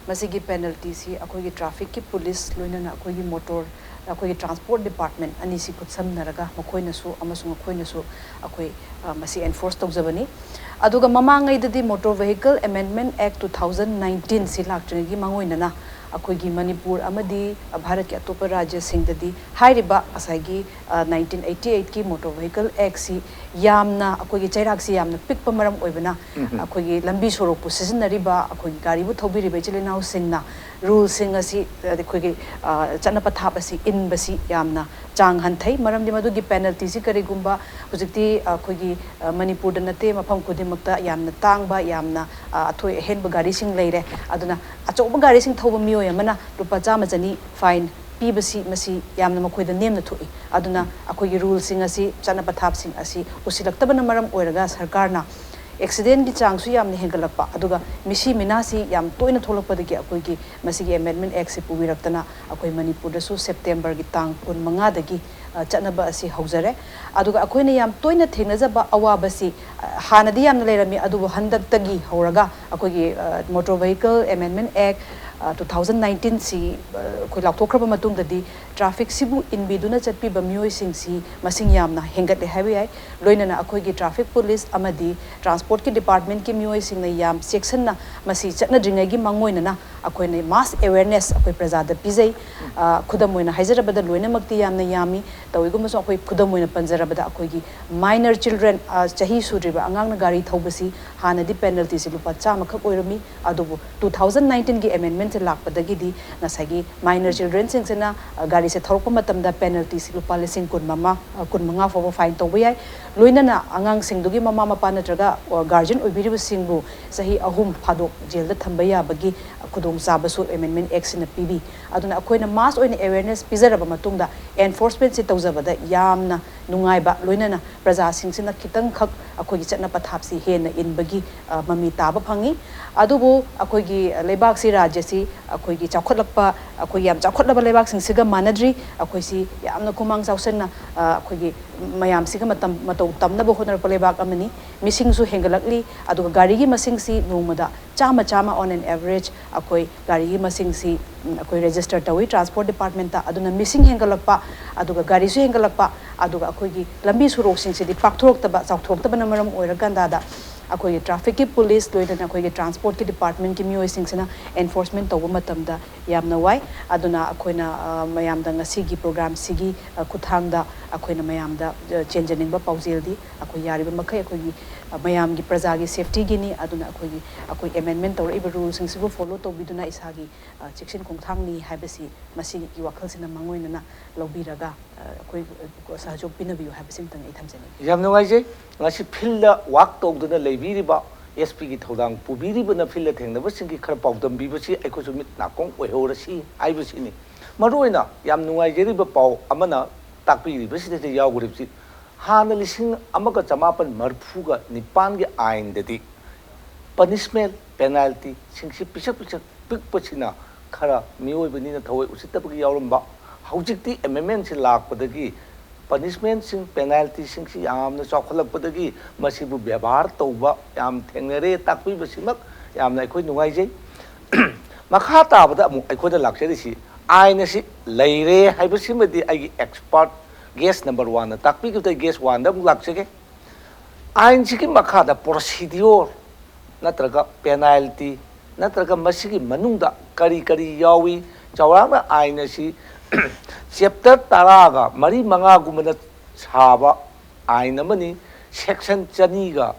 ꯃꯁꯤꯒꯤ ꯄꯦꯅꯜꯇꯤꯁꯤ ꯑꯩꯈꯣꯏꯒꯤ ꯇ꯭ꯔꯥꯐꯤꯛꯀꯤ ꯄꯨꯂꯤꯁ, ꯂꯣꯏꯅꯅ ꯑꯩꯈꯣꯏꯒꯤ ꯃꯣꯇꯣꯔ, ꯑꯩꯈꯣꯏꯒꯤ ꯇ꯭ꯔꯥꯟꯁꯄꯣꯔꯠ ꯗꯤꯄꯥꯔꯠꯃꯦꯟ ꯑꯅꯤꯁꯤ ꯈꯨꯠꯁꯝꯅꯔꯒ ꯃꯈꯣꯏꯅꯁꯨ ꯑꯃꯁꯨꯡ ꯑꯩꯈꯣꯏꯅꯁꯨ ꯑꯩꯈꯣꯏ, ꯑ, ꯃꯁꯤ ꯑꯦꯟꯐꯣꯔꯁ ꯇꯧꯖꯕꯅꯤ꯫ ꯑꯗꯨꯒ ꯃꯃꯥꯡꯉꯩꯗꯗꯤ ꯃꯣꯇꯣꯔ ꯚꯦꯍꯤꯀꯜ ꯑꯦꯃꯦꯟꯗꯃꯦꯟ ꯑꯦꯛ ꯇꯨ ꯊꯥꯎꯖꯟ ꯅꯥꯏꯟꯇꯤꯟꯁꯤ ꯂꯥꯛꯇ꯭ꯔꯤꯉꯩꯒꯤ ꯃꯥꯡꯑꯣꯏꯅꯅ ꯑꯩꯈꯣꯏꯒꯤ ꯃꯅꯤꯄꯨꯔ ꯑꯃꯗꯤ ꯚꯥꯔꯠꯀꯤ ꯑꯇꯣꯞꯄ ꯔꯥꯖ꯭ꯌꯁꯤꯡꯗꯗꯤ ꯍꯥꯏꯔꯤꯕ ꯉꯁꯥꯏꯒꯤ, ꯑ, ꯅꯥꯏꯟꯇꯤꯟ ꯑꯩꯠꯇꯤ ꯑꯩꯠꯀꯤ ꯃꯣꯇꯣꯔ ꯚꯦꯍꯤꯀꯜ ꯑꯦꯛꯁꯤ ꯌꯥꯝꯅ, ꯑꯩꯈꯣꯏꯒꯤ ꯆꯩꯔꯥꯛꯁꯤ ꯌꯥꯝꯅ ꯄꯤꯛꯄ ꯃꯔꯝ ꯑꯣꯏꯕꯅ, ꯑꯩꯈꯣꯏꯒꯤ ꯂꯝꯕꯤ ꯁꯣꯔꯣꯛꯄꯨ ꯁꯤꯖꯤꯟꯅꯔꯤꯕ, ꯑꯩꯈꯣꯏꯒꯤ ꯒꯥꯔꯤꯕꯨ ꯊꯧꯕꯤꯔꯤꯕ ꯏꯆꯤꯜ ꯏꯅꯥꯎꯁꯤꯡꯅ ꯔꯨꯜꯁꯤꯡ ꯑꯁꯤ, ꯑꯩꯈꯣꯏꯒꯤ, ꯑ, ꯆꯠꯅ ꯄꯊꯥꯞ ꯑꯁꯤ ꯏꯟꯕꯁꯤ ꯌꯥꯝꯅ ꯆꯥꯡ ꯍꯟꯊꯩ꯫ ꯃꯔꯝꯗꯤ ꯃꯗꯨꯒꯤ ꯄꯦꯅꯜꯇꯤꯁꯤ ꯀꯔꯤꯒꯨꯝꯕ ꯍꯧꯖꯤꯛꯇꯤ ꯑꯩꯈꯣꯏꯒꯤ, ꯑ, ꯃꯅꯤꯄꯨꯔꯗ ꯅꯠꯇꯦ, ꯃꯐꯝ ꯈꯨꯗꯤꯡꯃꯛꯇ ꯌꯥꯝꯅ ꯇꯥꯡꯕ, ꯌꯥꯝꯅ, ꯑ, ꯑꯊꯣꯏ ꯑꯍꯦꯟꯕ ꯒꯥꯔꯤꯁꯤꯡ ꯂꯩꯔꯦ꯫ ꯑꯗꯨꯅ ꯑꯆꯧꯕ ꯒꯥꯔꯤꯁꯤꯡ ꯊꯧꯕ ꯃꯤꯑꯣꯏ ꯑꯃꯅ ꯂꯨꯄꯥ ꯆꯥꯝꯃ ꯆꯅꯤ ꯐꯥꯏꯟ ꯄꯤꯕꯁꯤ, ꯃꯁꯤ ꯌꯥꯝꯅ ꯃꯈꯣꯏꯗ ꯅꯦꯝꯅ ꯊꯣꯛꯏ꯫ ꯑꯗꯨꯅ ꯑꯩꯈꯣꯏꯒꯤ ꯔꯨꯜꯁꯤꯡ ꯑꯁꯤ, ꯆꯠꯅ ꯄꯊꯥꯞꯁꯤꯡ ꯑꯁꯤ ꯎꯁꯤꯜꯂꯛꯇꯕꯅ ꯃꯔꯝ ꯑꯣꯏꯔꯒ ꯁꯔꯀꯥꯔꯅ ꯑꯦꯛꯁꯤꯗꯦꯟꯒꯤ ꯆꯥꯡꯁꯨ ꯌꯥꯝꯅ ꯍꯦꯟꯒꯠꯂꯛꯄ, ꯑꯗꯨꯒ ꯃꯤꯁꯤ ꯃꯤꯅꯥꯁꯤ ꯌꯥꯝ ꯇꯣꯏꯅ ꯊꯣꯛꯂꯛꯄꯗꯒꯤ ꯑꯩꯈꯣꯏꯒꯤ ꯃꯁꯤꯒꯤ ꯑꯦꯃꯦꯟꯗꯃꯦꯟ ꯑꯦꯛꯁꯤ ꯄꯨꯕꯤꯔꯛꯇꯅ ꯑꯩꯈꯣꯏ ꯃꯅꯤꯄꯨꯔꯗꯁꯨ ꯁꯦꯞꯇꯦꯝꯕꯔꯒꯤ ꯇꯥꯡ ꯀꯨꯟꯃꯉꯥꯗꯒꯤ, ꯑ, ꯆꯠꯅꯕ ꯑꯁꯤ ꯍꯧꯖꯔꯦ꯫ ꯑꯗꯨꯒ ꯑꯩꯈꯣꯏꯅ ꯌꯥꯝ ꯇꯣꯏꯅ ꯊꯦꯡꯅꯖꯕ ꯑꯋꯥꯕꯁꯤ, ꯑ, ꯍꯥꯟꯅꯗꯤ ꯌꯥꯝꯅ ꯂꯩꯔꯝꯃꯤ, ꯑꯗꯨꯕꯨ ꯍꯟꯗꯛꯇꯒꯤ ꯍꯧꯔꯒ ꯑꯩꯈꯣꯏꯒꯤ, ꯑ, ꯃꯣꯇꯣꯔ ꯚꯦꯍꯤꯀꯜ ꯑꯦꯃꯦꯟꯗꯃꯦꯟ ꯑꯦꯛ, ꯑ, ꯇꯨ ꯊꯥꯎꯖꯟ ꯅꯥꯏꯟꯇꯤꯟꯁꯤ, ꯑ, ꯑꯩꯈꯣꯏ ꯂꯥꯎꯊꯣꯛꯈ꯭ꯔꯕ ꯃꯇꯨꯡꯗꯗꯤ ꯇ꯭ꯔꯥꯐꯤꯛꯁꯤꯕꯨ ꯏꯟꯕꯤꯗꯨꯅ ꯆꯠꯄꯤꯕ ꯃꯤꯑꯣꯏꯁꯤꯡꯁꯤ ꯃꯁꯤꯡ ꯌꯥꯝꯅ ꯍꯦꯟꯒꯠꯂꯦ ꯍꯥꯏꯕ ꯌꯥꯏ꯫ ꯂꯣꯏꯅꯅ ꯑꯩꯈꯣꯏꯒꯤ ꯇ꯭ꯔꯥꯐꯤꯛ ꯄꯨꯂꯤꯁ ꯑꯃꯗꯤ ꯇ꯭ꯔꯥꯟꯁꯄꯣꯔꯠꯀꯤ ꯗꯤꯄꯥꯔꯠꯃꯦꯟꯠꯀꯤ ꯃꯤꯑꯣꯏꯁꯤꯡꯅ ꯌꯥꯝ ꯆꯦꯛꯁꯤꯟꯅ ꯃꯁꯤ ꯆꯠꯅꯗ꯭ꯔꯤꯉꯩꯒꯤ ꯃꯥꯡꯑꯣꯏꯅꯅ ꯑꯩꯈꯣꯏꯅ ꯃꯥꯁ ꯑꯦꯋꯦꯔꯅꯦꯁ ꯑꯩꯈꯣꯏ ꯄ꯭ꯔꯖꯥꯗ ꯄꯤꯖꯩ꯫ ꯑ, ꯈꯨꯗꯝ ꯑꯣꯏꯅ ꯍꯥꯏꯖꯔꯕꯗ ꯂꯣꯏꯅꯃꯛꯇꯤ ꯌꯥꯝꯅ ꯌꯥꯝꯃꯤ, ꯇꯧꯏꯒꯨꯝꯕꯁꯨ ꯑꯩꯈꯣꯏ ꯈꯨꯗꯝ ꯑꯣꯏꯅ ꯄꯟꯖꯔꯕꯗ ꯑꯩꯈꯣꯏꯒꯤ ꯃꯥꯏꯅꯔ ꯆꯤꯜꯗ꯭ꯔꯦꯟ, ꯑ, ꯆꯍꯤ ꯁꯨꯗ꯭ꯔꯤꯕ ꯑꯉꯥꯡꯅ ꯒꯥꯔꯤ ꯊꯧꯕꯁꯤ ꯍꯥꯟꯅꯗꯤ ꯄꯦꯅꯜꯇꯤꯁꯤ ꯂꯨꯄꯥ ꯆꯥꯝꯃꯈꯛ ꯑꯣꯏꯔꯝꯃꯤ, ꯑꯗꯨꯕꯨ ꯇꯨ ꯊꯥꯎꯖꯟ ꯅꯥꯏꯟꯇꯤꯟꯒꯤ ꯑꯦꯃꯦꯟꯗꯃꯦꯟꯠꯁꯦ ꯂꯥꯛꯄꯗꯒꯤꯗꯤ ꯉꯁꯥꯏꯒꯤ ꯃꯥꯏꯅꯔ ꯆꯤꯜꯗ꯭ꯔꯦꯟꯁꯤꯡꯁꯤꯅ, ꯑ, ꯒꯥꯔꯤꯁꯦ ꯊꯧꯔꯛꯄ ꯃꯇꯝꯗ ꯄꯦꯅꯜꯇꯤꯁꯤ ꯂꯨꯄꯥ ꯂꯤꯁꯤꯡ ꯀꯨꯟꯃꯉꯥ, ꯑ, ꯀꯨꯟꯃꯉꯥ ꯐꯥꯎꯕ ꯐꯥꯏꯟ ꯇꯧꯕ ꯌꯥꯏ꯫ ꯂꯣꯏꯅꯅ ꯑꯉꯥꯡꯁꯤꯡꯗꯨꯒꯤ ꯃꯃꯥ ꯃꯄꯥ ꯅꯠꯇ꯭ꯔꯒ, ꯑ, ꯒꯥꯔꯖꯤꯌꯟ ꯑꯣꯏꯕꯤꯔꯤꯕꯁꯤꯡꯕꯨ ꯆꯍꯤ ꯑꯍꯨꯝ ꯐꯥꯗꯣꯛ ꯖꯦꯜꯗ ꯊꯝꯕ ꯌꯥꯕꯒꯤ ꯈꯨꯗꯣꯡꯆꯥꯕꯁꯨ ꯑꯦꯃꯦꯟꯗꯃꯦꯟꯠ ꯑꯦꯛꯁꯤꯅ ꯄꯤꯔꯤ꯫ ꯑꯗꯨꯅ ꯑꯩꯈꯣꯏꯅ ꯃꯥꯁ ꯑꯣꯏꯅ ꯑꯦꯋꯦꯔꯅꯦꯁ ꯄꯤꯖꯔꯕ ꯃꯇꯨꯡꯗ ꯑꯦꯟꯐꯣꯔꯁꯃꯦꯟꯠꯁꯤ ꯇꯧꯖꯕꯗ ꯌꯥꯝꯅ ꯅꯨꯡꯉꯥꯏꯕ, ꯂꯣꯏꯅꯅ ꯄ꯭ꯔꯖꯥꯁꯤꯡꯁꯤꯅ ꯈꯤꯇꯪꯈꯛ ꯑꯩꯈꯣꯏꯒꯤ ꯆꯠꯅ ꯄꯊꯥꯞꯁꯤ ꯍꯦꯟꯅ ꯏꯟꯕꯒꯤ, ꯑ, ꯃꯃꯤ ꯇꯥꯕ ꯐꯪꯉꯤ꯫ ꯑꯗꯨꯕꯨ ꯑꯩꯈꯣꯏꯒꯤ ꯂꯩꯕꯥꯛꯁꯤ, ꯔꯥꯖ꯭ꯌꯁꯤ ꯑꯩꯈꯣꯏꯒꯤ ꯆꯥꯎꯈꯠꯂꯛꯄ, ꯑꯩꯈꯣꯏ ꯌꯥꯝ ꯆꯥꯎꯈꯠꯂꯕ ꯂꯩꯕꯥꯛꯁꯤꯡꯁꯤꯒ ꯃꯥꯟꯅꯗ꯭ꯔꯤ꯫ ꯑꯩꯈꯣꯏꯁꯤ ꯌꯥꯝꯅ ꯈꯨꯃꯥꯡ ꯆꯥꯎꯁꯟꯅ ꯑꯩꯈꯣꯏꯒꯤ ꯃꯌꯥꯝꯁꯤꯒ ꯃꯇꯝ ꯃꯇꯧ ꯇꯝꯅꯕ ꯍꯣꯠꯅꯔꯛꯄ ꯂꯩꯕꯥꯛ ꯑꯃꯅꯤ꯫ ꯃꯤꯁꯤꯡꯁꯨ ꯍꯦꯟꯒꯠꯂꯛꯂꯤ, ꯑꯗꯨꯒ ꯒꯥꯔꯤꯒꯤ ꯃꯁꯤꯡꯁꯤ ꯅꯣꯡꯃꯗ ꯆꯥꯝꯃ ꯆꯥꯝꯃ on an average ꯑꯩꯈꯣꯏ ꯒꯥꯔꯤꯒꯤ ꯃꯁꯤꯡꯁꯤ ꯑꯩꯈꯣꯏ ꯔꯦꯖꯤꯁꯇꯔ ꯇꯧꯏ ꯇ꯭ꯔꯥꯟꯁꯄꯣꯔꯠ ꯗꯤꯄꯥꯔꯠꯃꯦꯟꯇ꯫ ꯑꯗꯨꯅ ꯃꯤꯁꯤꯡ ꯍꯦꯟꯒꯠꯂꯛꯄ, ꯑꯗꯨꯒ ꯒꯥꯔꯤꯁꯨ ꯍꯦꯟꯒꯠꯂꯛꯄ, ꯑꯗꯨꯒ ꯑꯩꯈꯣꯏꯒꯤ ꯂꯝꯕꯤ ꯁꯣꯔꯣꯛꯁꯤꯡꯁꯤꯗꯤ ꯄꯥꯛꯊꯣꯔꯛꯇꯕ, ꯆꯥꯎꯊꯣꯔꯛꯇꯕꯅ ꯃꯔꯝ ꯑꯣꯏꯔꯀꯥꯟꯗ ꯑꯩꯈꯣꯏꯒꯤ ꯇ꯭ꯔꯥꯐꯤꯛꯀꯤ ꯄꯨꯂꯤꯁ, ꯂꯣꯏꯅꯅ ꯑꯩꯈꯣꯏꯒꯤ ꯇ꯭ꯔꯥꯟꯁꯄꯣꯔꯠꯀꯤ ꯗꯤꯄꯥꯔꯠꯃꯦꯟꯀꯤ ꯃꯤꯑꯣꯏꯁꯤꯡꯁꯤꯅ ꯑꯦꯟꯐꯣꯔꯁꯃꯦꯟ ꯇꯧꯕ ꯃꯇꯝꯗ ꯌꯥꯝꯅ ꯋꯥꯏ꯫ ꯑꯗꯨꯅ ꯑꯩꯈꯣꯏꯅ ꯃꯌꯥꯝꯗ ꯉꯁꯤꯒꯤ ꯄ꯭ꯔꯣꯒ꯭ꯔꯥꯝꯁꯤꯒꯤ ꯈꯨꯠꯊꯥꯡꯗ ꯑꯩꯈꯣꯏꯅ ꯃꯌꯥꯝꯗ ꯆꯦꯟꯖꯅꯤꯡꯕ ꯄꯥꯎꯖꯦꯜꯗꯤ, ꯑꯩꯈꯣꯏ ꯌꯥꯔꯤꯕ ꯃꯈꯩ ꯑꯩꯈꯣꯏꯒꯤ ꯃꯌꯥꯝꯒꯤ ꯄ꯭ꯔꯖꯥꯒꯤ ꯁꯦꯐꯇꯤꯒꯤꯅꯤ꯫ ꯑꯗꯨꯅ ꯑꯩꯈꯣꯏꯒꯤ ꯑꯩꯈꯣꯏ ꯑꯦꯃꯦꯟꯃꯦꯟ ꯇꯧꯔꯛꯏꯕ ꯔꯨꯜꯁꯤꯡꯁꯤꯕꯨ ꯐꯣꯂꯣ ꯇꯧꯕꯤꯗꯨꯅ ꯏꯁꯥꯒꯤ ꯆꯦꯛꯁꯤꯟ ꯈꯣꯡꯊꯥꯡꯅꯤ ꯍꯥꯏꯕꯁꯤ ꯃꯁꯤꯒꯤ ꯋꯥꯈꯜꯁꯤꯅ ꯃꯥꯡꯑꯣꯏꯅꯅ ꯂꯧꯕꯤꯔꯒ ꯑꯩꯈꯣꯏ ꯁꯍꯖꯣꯛ ꯄꯤꯅꯕꯤꯌꯨ ꯍꯥꯏꯕꯁꯤꯃꯇꯪ ꯑꯩ ꯊꯝꯖꯅꯤꯡꯏ꯫ ꯌꯥꯝ ꯅꯨꯡꯉꯥꯏꯖꯩ꯫ ꯉꯁꯤ ꯐꯤꯜꯗ ꯋꯥꯛ ꯇꯧꯗꯨꯅ ꯂꯩꯕꯤꯔꯤꯕ ꯑꯦꯁ ꯄꯤꯒꯤ ꯊꯧꯗꯥꯡ ꯄꯨꯕꯤꯔꯤꯕꯅ ꯐꯤꯜꯗ ꯊꯦꯡꯅꯕꯁꯤꯡꯒꯤ ꯈꯔ ꯄꯥꯎꯗꯝꯕꯤꯕꯁꯤ ꯑꯩꯈꯣꯏꯁꯨ ꯃꯤꯠ ꯅꯥꯀꯣꯡ ꯑꯣꯏꯍꯧꯔꯁꯤ ꯍꯥꯏꯕꯁꯤꯅꯤ꯫ ꯃꯔꯨꯑꯣꯏꯅ ꯌꯥꯝ ꯅꯨꯡꯉꯥꯏꯖꯔꯤꯕ ꯄꯥꯎ ꯑꯃꯅ ꯇꯥꯛꯄꯤꯔꯤꯕꯁꯤꯗ ꯌꯥꯎꯈ꯭ꯔꯤꯕꯁꯤ, ꯍꯥꯟꯅ ꯂꯤꯁꯤꯡ ꯑꯃꯒ ꯆꯃꯥꯄꯟ ꯃꯔꯤꯐꯨꯒ ꯅꯤꯄꯥꯟꯒꯤ ꯑꯥꯏꯟꯗꯗꯤ ꯄꯅꯤꯁꯃꯦꯟ, ꯄꯦꯅꯥꯜꯇꯤꯁꯤꯡꯁꯤ ꯄꯤꯁꯛ ꯄꯤꯁꯛ ꯄꯤꯛꯄꯁꯤꯅ ꯈꯔ ꯃꯤꯑꯣꯏꯕꯅꯤꯅ ꯊꯑꯣꯏ ꯎꯁꯤꯠꯇꯕꯒꯤ ꯌꯥꯎꯔꯝꯕ, ꯍꯧꯖꯤꯛꯇꯤ ꯑꯦꯃꯦꯟꯃꯦꯟꯁꯤ ꯂꯥꯛꯄꯗꯒꯤ ꯄꯅꯤꯁꯃꯦꯟꯁꯤꯡ, ꯄꯦꯅꯥꯜꯇꯤꯁꯤꯡꯁꯤ ꯌꯥꯝꯅ ꯆꯥꯎꯈꯠꯂꯛꯄꯗꯒꯤ ꯃꯁꯤꯕꯨ ꯕꯦꯕꯥꯔ ꯇꯧꯕ ꯌꯥꯝ ꯊꯦꯡꯅꯔꯦ꯫ ꯇꯥꯛꯄꯤꯕꯁꯤꯃꯛ ꯌꯥꯝꯅ ꯑꯩꯈꯣꯏ ꯅꯨꯡꯉꯥꯏꯖꯩ꯫ ꯃꯈꯥ ꯇꯥꯕꯗ ꯑꯃꯨꯛ ꯑꯩꯈꯣꯏꯅ ꯂꯥꯛꯆꯔꯤꯁꯤ ꯑꯥꯏꯟ ꯑꯁꯤ ꯂꯩꯔꯦ ꯍꯥꯏꯕꯁꯤꯃꯗꯤ ꯑꯩꯒꯤ ꯑꯦꯛꯁꯄꯥꯔꯠ ꯒꯦꯁ ꯅꯝꯕꯔ ꯋꯥꯟꯅ ꯇꯥꯛꯄꯤꯈꯤꯕꯗ ꯒꯦꯁ ꯋꯥꯟꯗ ꯑꯃꯨꯛ ꯂꯥꯛꯆꯒꯦ꯫ ꯑꯥꯏꯟꯁꯤꯒꯤ ꯃꯈꯥꯗ ꯄ꯭ꯔꯣꯁꯤꯗꯤꯌꯣꯔ ꯅꯠꯇ꯭ꯔꯒ ꯄꯦꯅꯥꯜꯇꯤ ꯅꯠꯇ꯭ꯔꯒ ꯃꯁꯤꯒꯤ ꯃꯅꯨꯡꯗ ꯀꯔꯤ ꯀꯔꯤ ꯌꯥꯎꯏ? ꯆꯥꯎꯔꯥꯛꯅ ꯑꯥꯏꯟ ꯑꯁꯤ ꯆꯦꯞꯇꯔ ꯇꯔꯥꯒ ꯃꯔꯤ ꯃꯉꯥꯒꯨꯝꯕꯅ ꯁꯥꯕ ꯑꯥꯏꯟ ꯑꯃꯅꯤ꯫ ꯁꯦꯛꯁꯟ ꯆꯅꯤꯒ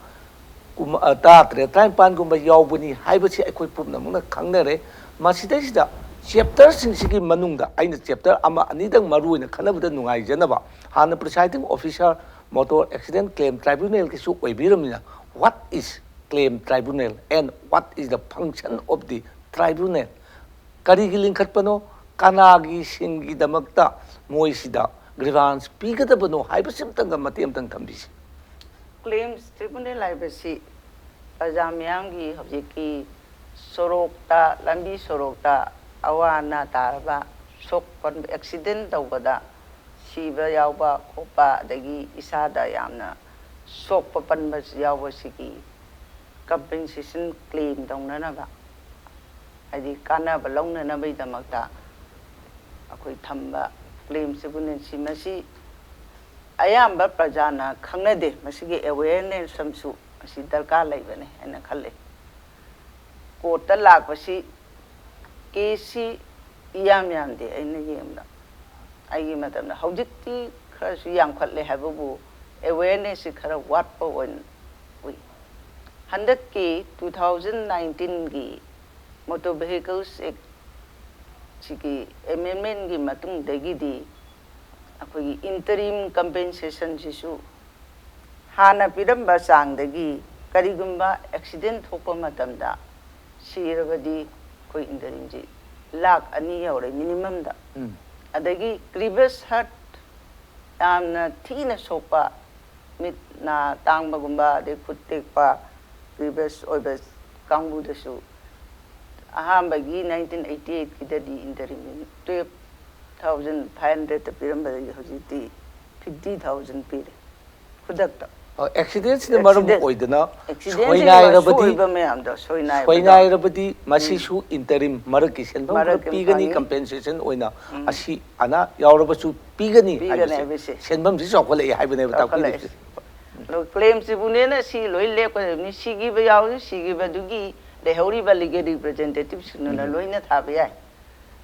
ꯀꯨꯝ-, ꯑ, ꯇꯔꯥꯇꯔꯦꯠ, ꯇꯔꯥꯅꯤꯄꯥꯟꯒꯨꯝꯕ ꯌꯥꯎꯕꯅꯤ ꯍꯥꯏꯕꯁꯤ ꯑꯩꯈꯣꯏ ꯄꯨꯝꯅꯃꯛꯅ ꯈꯪꯅꯔꯦ꯫ ꯃꯁꯤꯗꯩꯁꯤꯗ ꯆꯦꯞꯇꯔꯁꯤꯡꯁꯤꯒꯤ ꯃꯅꯨꯡꯗ ꯑꯩꯅ ꯆꯦꯞꯇꯔ ꯑꯃ ꯑꯅꯤꯗꯪ ꯃꯔꯨ ꯑꯣꯏꯅ ꯈꯟꯅꯕꯗ ꯅꯨꯡꯉꯥꯏꯖꯅꯕ, ꯍꯥꯟꯅ presiding officer motor accident claim tribunalꯒꯤꯁꯨ ꯑꯣꯏꯕꯤꯔꯕꯅꯤꯅ, what is claim tribunal and what is the function of the tribunal? ꯀꯔꯤꯒꯤ ꯂꯤꯡꯈꯠꯄꯅꯣ, ꯀꯅꯥꯒꯤ ꯁꯤꯡꯒꯤꯗꯃꯛꯇ ꯃꯣꯏꯁꯤꯗ grievance ꯄꯤꯒꯗꯕꯅꯣ ꯍꯥꯏꯕꯁꯤꯃꯇꯪꯒ ꯃꯇꯦꯛ ꯑꯃꯇꯪ ꯊꯝꯕꯤꯁꯤ꯫ ꯀ꯭ꯂꯦꯝꯁ ꯇ꯭ꯔꯤꯕꯨꯅꯦꯜ ꯍꯥꯏꯕꯁꯤ ꯄ꯭ꯔꯖꯥ ꯃꯤꯌꯥꯝꯒꯤ ꯍꯧꯖꯤꯛꯀꯤ ꯁꯣꯔꯣꯛꯇ, ꯂꯝꯕꯤ ꯁꯣꯔꯣꯛꯇ ꯑꯋꯥ ꯑꯅꯥ ꯇꯥꯔꯕ ꯁꯣꯛꯄ, ꯑꯦꯛꯁꯤꯗꯦꯟ ꯇꯧꯕꯗ ꯁꯤꯕ ꯌꯥꯎꯕ ꯈꯣꯠꯄ, ꯑꯗꯒꯤ ꯏꯁꯥꯗ ꯌꯥꯝꯅ ꯁꯣꯛꯄ ꯄꯟꯕ ꯌꯥꯎꯕꯁꯤꯒꯤ ꯀꯝꯄꯦꯟꯁꯦꯁꯟ ꯀ꯭ꯂꯦꯝ ꯇꯧꯅꯅꯕ, ꯍꯥꯏꯗꯤ ꯀꯥꯟꯅꯕ ꯂꯧꯅꯅꯕꯒꯤꯗꯃꯛꯇ ꯑꯩꯈꯣꯏ ꯊꯝꯕ ꯀ꯭ꯂꯦꯝꯁꯤꯕꯨꯅꯦ꯫ ꯁꯤ ꯃꯁꯤ ꯑꯌꯥꯝꯕ ꯄ꯭ꯔꯖꯥꯅ ꯈꯪꯅꯗꯦ꯫ ꯃꯁꯤꯒꯤ ꯑꯦꯋꯦꯌꯔꯅꯦꯁ ꯑꯃꯁꯨ ꯃꯁꯤ ꯗꯔꯀꯥꯔ ꯂꯩꯕꯅꯤ ꯍꯥꯏꯅ ꯈꯜꯂꯤ꯫ ꯀꯣꯔꯠꯇ ꯂꯥꯛꯄꯁꯤ ꯀꯦꯁꯁꯤ ꯏꯌꯥꯝ ꯌꯥꯝꯗꯦ ꯑꯩꯅ ꯌꯦꯡꯕꯗ, ꯑꯩꯒꯤ ꯃꯇꯝꯗ꯫ ꯍꯧꯖꯤꯛꯇꯤ ꯈꯔꯁꯨ ꯌꯥꯝꯈꯠꯂꯦ ꯍꯥꯏꯕꯕꯨ ꯑꯦꯋꯦꯌꯔꯅꯦꯁꯁꯤ ꯈꯔ ꯋꯥꯠꯄ ꯑꯣꯏꯅ ꯎꯏ꯫ ꯍꯟꯗꯛꯀꯤ ꯇꯨ ꯊꯥꯎꯖꯟ ꯅꯥꯏꯟꯇꯤꯟꯒꯤ ꯃꯣꯇꯣꯔ ꯚꯦꯍꯤꯀꯜꯁ ꯑꯦꯛ ꯁꯤꯒꯤ ꯑꯦꯃꯦꯟꯃꯦꯟꯒꯤ ꯃꯇꯨꯡꯗꯒꯤꯗꯤ ꯑꯩꯈꯣꯏꯒꯤ ꯏꯟꯇꯔꯤꯝ ꯀꯝꯄꯦꯟꯁꯦꯁꯟꯁꯤꯁꯨ ꯍꯥꯟꯅ ꯄꯤꯔꯝꯕ ꯆꯥꯡꯗꯒꯤ ꯀꯔꯤꯒꯨꯝꯕ ꯑꯦꯛꯁꯤꯗꯦꯟ ꯊꯣꯛꯄ ꯃꯇꯝꯗ ꯁꯤꯔꯕꯗꯤ ꯑꯩꯈꯣꯏ ꯏꯟꯇꯔꯤꯝꯁꯤ ꯂꯥꯈ ꯑꯅꯤ ꯌꯧꯔꯦ ꯃꯤꯅꯤꯃꯝꯗ꯫ ꯎꯝ꯫ ꯑꯗꯒꯤ ꯒ꯭ꯔꯤꯚꯁ ꯍꯔꯠ, ꯌꯥꯝꯅ ꯊꯤꯅ ꯁꯣꯛꯄ, ꯃꯤꯠ ꯅꯥ ꯇꯥꯡꯕꯒꯨꯝꯕ, ꯑꯗꯩ ꯈꯨꯠ ꯇꯦꯛꯄ, ꯒ꯭ꯔꯤꯚꯁ ꯑꯣꯏꯕ ꯀꯥꯡꯕꯨꯗꯁꯨ ꯑꯍꯥꯟꯕꯒꯤ ꯅꯥꯏꯟꯇꯤꯟ ꯑꯩꯠꯇꯤ ꯑꯩꯠꯀꯤꯗꯗꯤ ꯏꯟꯇꯔꯤꯝ ꯇꯨꯌꯦꯜꯐ ꯊꯥꯎꯖꯟ ꯐꯥꯏꯚ ꯍꯟꯗ꯭ꯔꯦꯗꯇ ꯄꯤꯔꯝꯕꯗꯒꯤ ꯍꯧꯖꯤꯛꯇꯤ ꯐꯤꯐꯇꯤ ꯊꯥꯎꯖꯟ ꯄꯤꯔꯦ ꯈꯨꯗꯛꯇ꯫ ꯑꯦꯛꯁꯤꯗꯦꯟꯁꯤꯅ ꯃꯔꯝ ꯑꯦꯛꯁꯤꯗꯦꯟ- ꯑꯣꯏꯗꯅ ꯑꯦꯛꯁꯤꯗꯟꯁꯤꯅ ꯁꯣꯏꯅꯥꯏꯔꯕꯗꯤ ꯁꯣꯏꯕ ꯃꯌꯥꯝꯗꯣ, ꯁꯣꯏꯅꯥꯏꯕꯗꯣ꯫ ꯁꯣꯏꯅꯥꯏꯔꯕꯗꯤ ꯃꯁꯤꯁꯨ ꯏꯟꯇꯔꯤꯝ ꯃꯔꯛꯀꯤ ꯁꯦꯟꯐꯝ ꯈꯔ ꯃꯔꯛꯀꯤ ꯄꯤꯒꯅꯤ ꯐꯪꯉꯤ꯫ ꯀꯝꯄꯦꯟꯁꯦꯁꯟ ꯑꯣꯏꯅ ꯑꯁꯤ ꯑꯅꯥ ꯌꯥꯎꯔꯕꯁꯨ ꯄꯤꯒꯅꯤ ꯄꯤꯒꯅꯤ ꯍꯥꯏꯕꯁꯦ ꯍꯥꯏꯕꯁꯦ꯫ ꯁꯦꯟꯐꯝꯁꯤ ꯆꯥꯎꯈꯠꯂꯛꯑꯦ ꯍꯥꯏꯕꯅꯦꯕ ꯆꯥꯎꯈꯠꯂꯛꯑꯦ꯫ ꯇꯥꯛꯄꯤꯔꯤꯁꯦ꯫ ꯑꯗꯣ ꯀ꯭ꯂꯦꯝꯁꯤꯕꯨꯅꯦꯅ ꯁꯤ ꯂꯣꯏ ꯂꯦꯞꯀꯗꯕꯅꯤ꯫ ꯁꯤꯈꯤꯕ ꯌꯥꯎꯔꯤ, ꯁꯤꯈꯤꯕꯗꯨꯒꯤ ꯂꯩꯍꯧꯔꯤꯕ ꯂꯤꯒꯦꯜ ꯔꯤꯄ꯭ꯔꯖꯦꯟꯇꯦꯇꯤꯞꯁꯤꯡꯗꯨꯅ ꯂꯣꯏꯅ ꯊꯥꯕ ꯌꯥꯏ꯫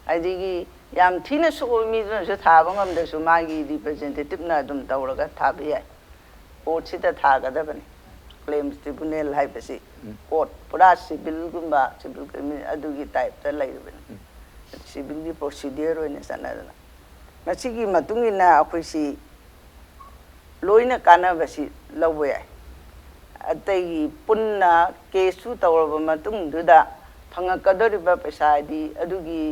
ꯑꯗꯒꯤ ꯌꯥꯝ ꯊꯤꯅ ꯁꯣꯛꯑꯕ ꯃꯤꯗꯨꯅꯁꯨ ꯊꯥꯕ ꯉꯝꯗ꯭ꯔꯁꯨ ꯃꯥꯒꯤ ꯔꯤꯄ꯭ꯔꯖꯦꯟꯇꯦꯇꯤꯞꯅ ꯑꯗꯨꯝ ꯇꯧꯔꯒ ꯊꯥꯕ ꯌꯥꯏ꯫ ꯀꯣꯔꯠꯁꯤꯗ ꯊꯥꯒꯗꯕꯅꯤ꯫ ꯀ꯭ꯂꯦꯝꯁ ꯇ꯭ꯔꯤꯕꯨꯅꯦꯜ ꯍꯥꯏꯕꯁꯤ ꯀꯣꯔꯠ ꯄꯨꯔꯥ ꯁꯤꯚꯤꯜꯒꯨꯝꯕ, ꯁꯤꯚꯤꯜ ꯀ꯭ꯔꯤꯃꯤꯅꯦꯜ ꯑꯗꯨꯒꯤ ꯇꯥꯏꯞꯇ ꯂꯩꯔꯕꯅꯤ꯫ ꯁꯤꯚꯤꯜꯒꯤ ꯄ꯭ꯔꯣꯁꯤꯗꯤꯌꯔ ꯑꯣꯏꯅ ꯆꯠꯅꯗꯅ꯫ ꯃꯁꯤꯒꯤ ꯃꯇꯨꯡ ꯏꯟꯅ ꯑꯩꯈꯣꯏꯁꯤ ꯂꯣꯏꯅ ꯀꯥꯟꯅꯕꯁꯤ ꯂꯧꯕ ꯌꯥꯏ꯫ ꯑꯇꯩꯒꯤ ꯄꯨꯟꯅ ꯀꯦꯁꯁꯨ ꯇꯧꯔꯕ ꯃꯇꯨꯡꯗꯨꯗ ꯐꯪꯉꯛꯀꯗꯧꯔꯤꯕ ꯄꯩꯁꯥ ꯍꯥꯏꯗꯤ ꯑꯗꯨꯒꯤ,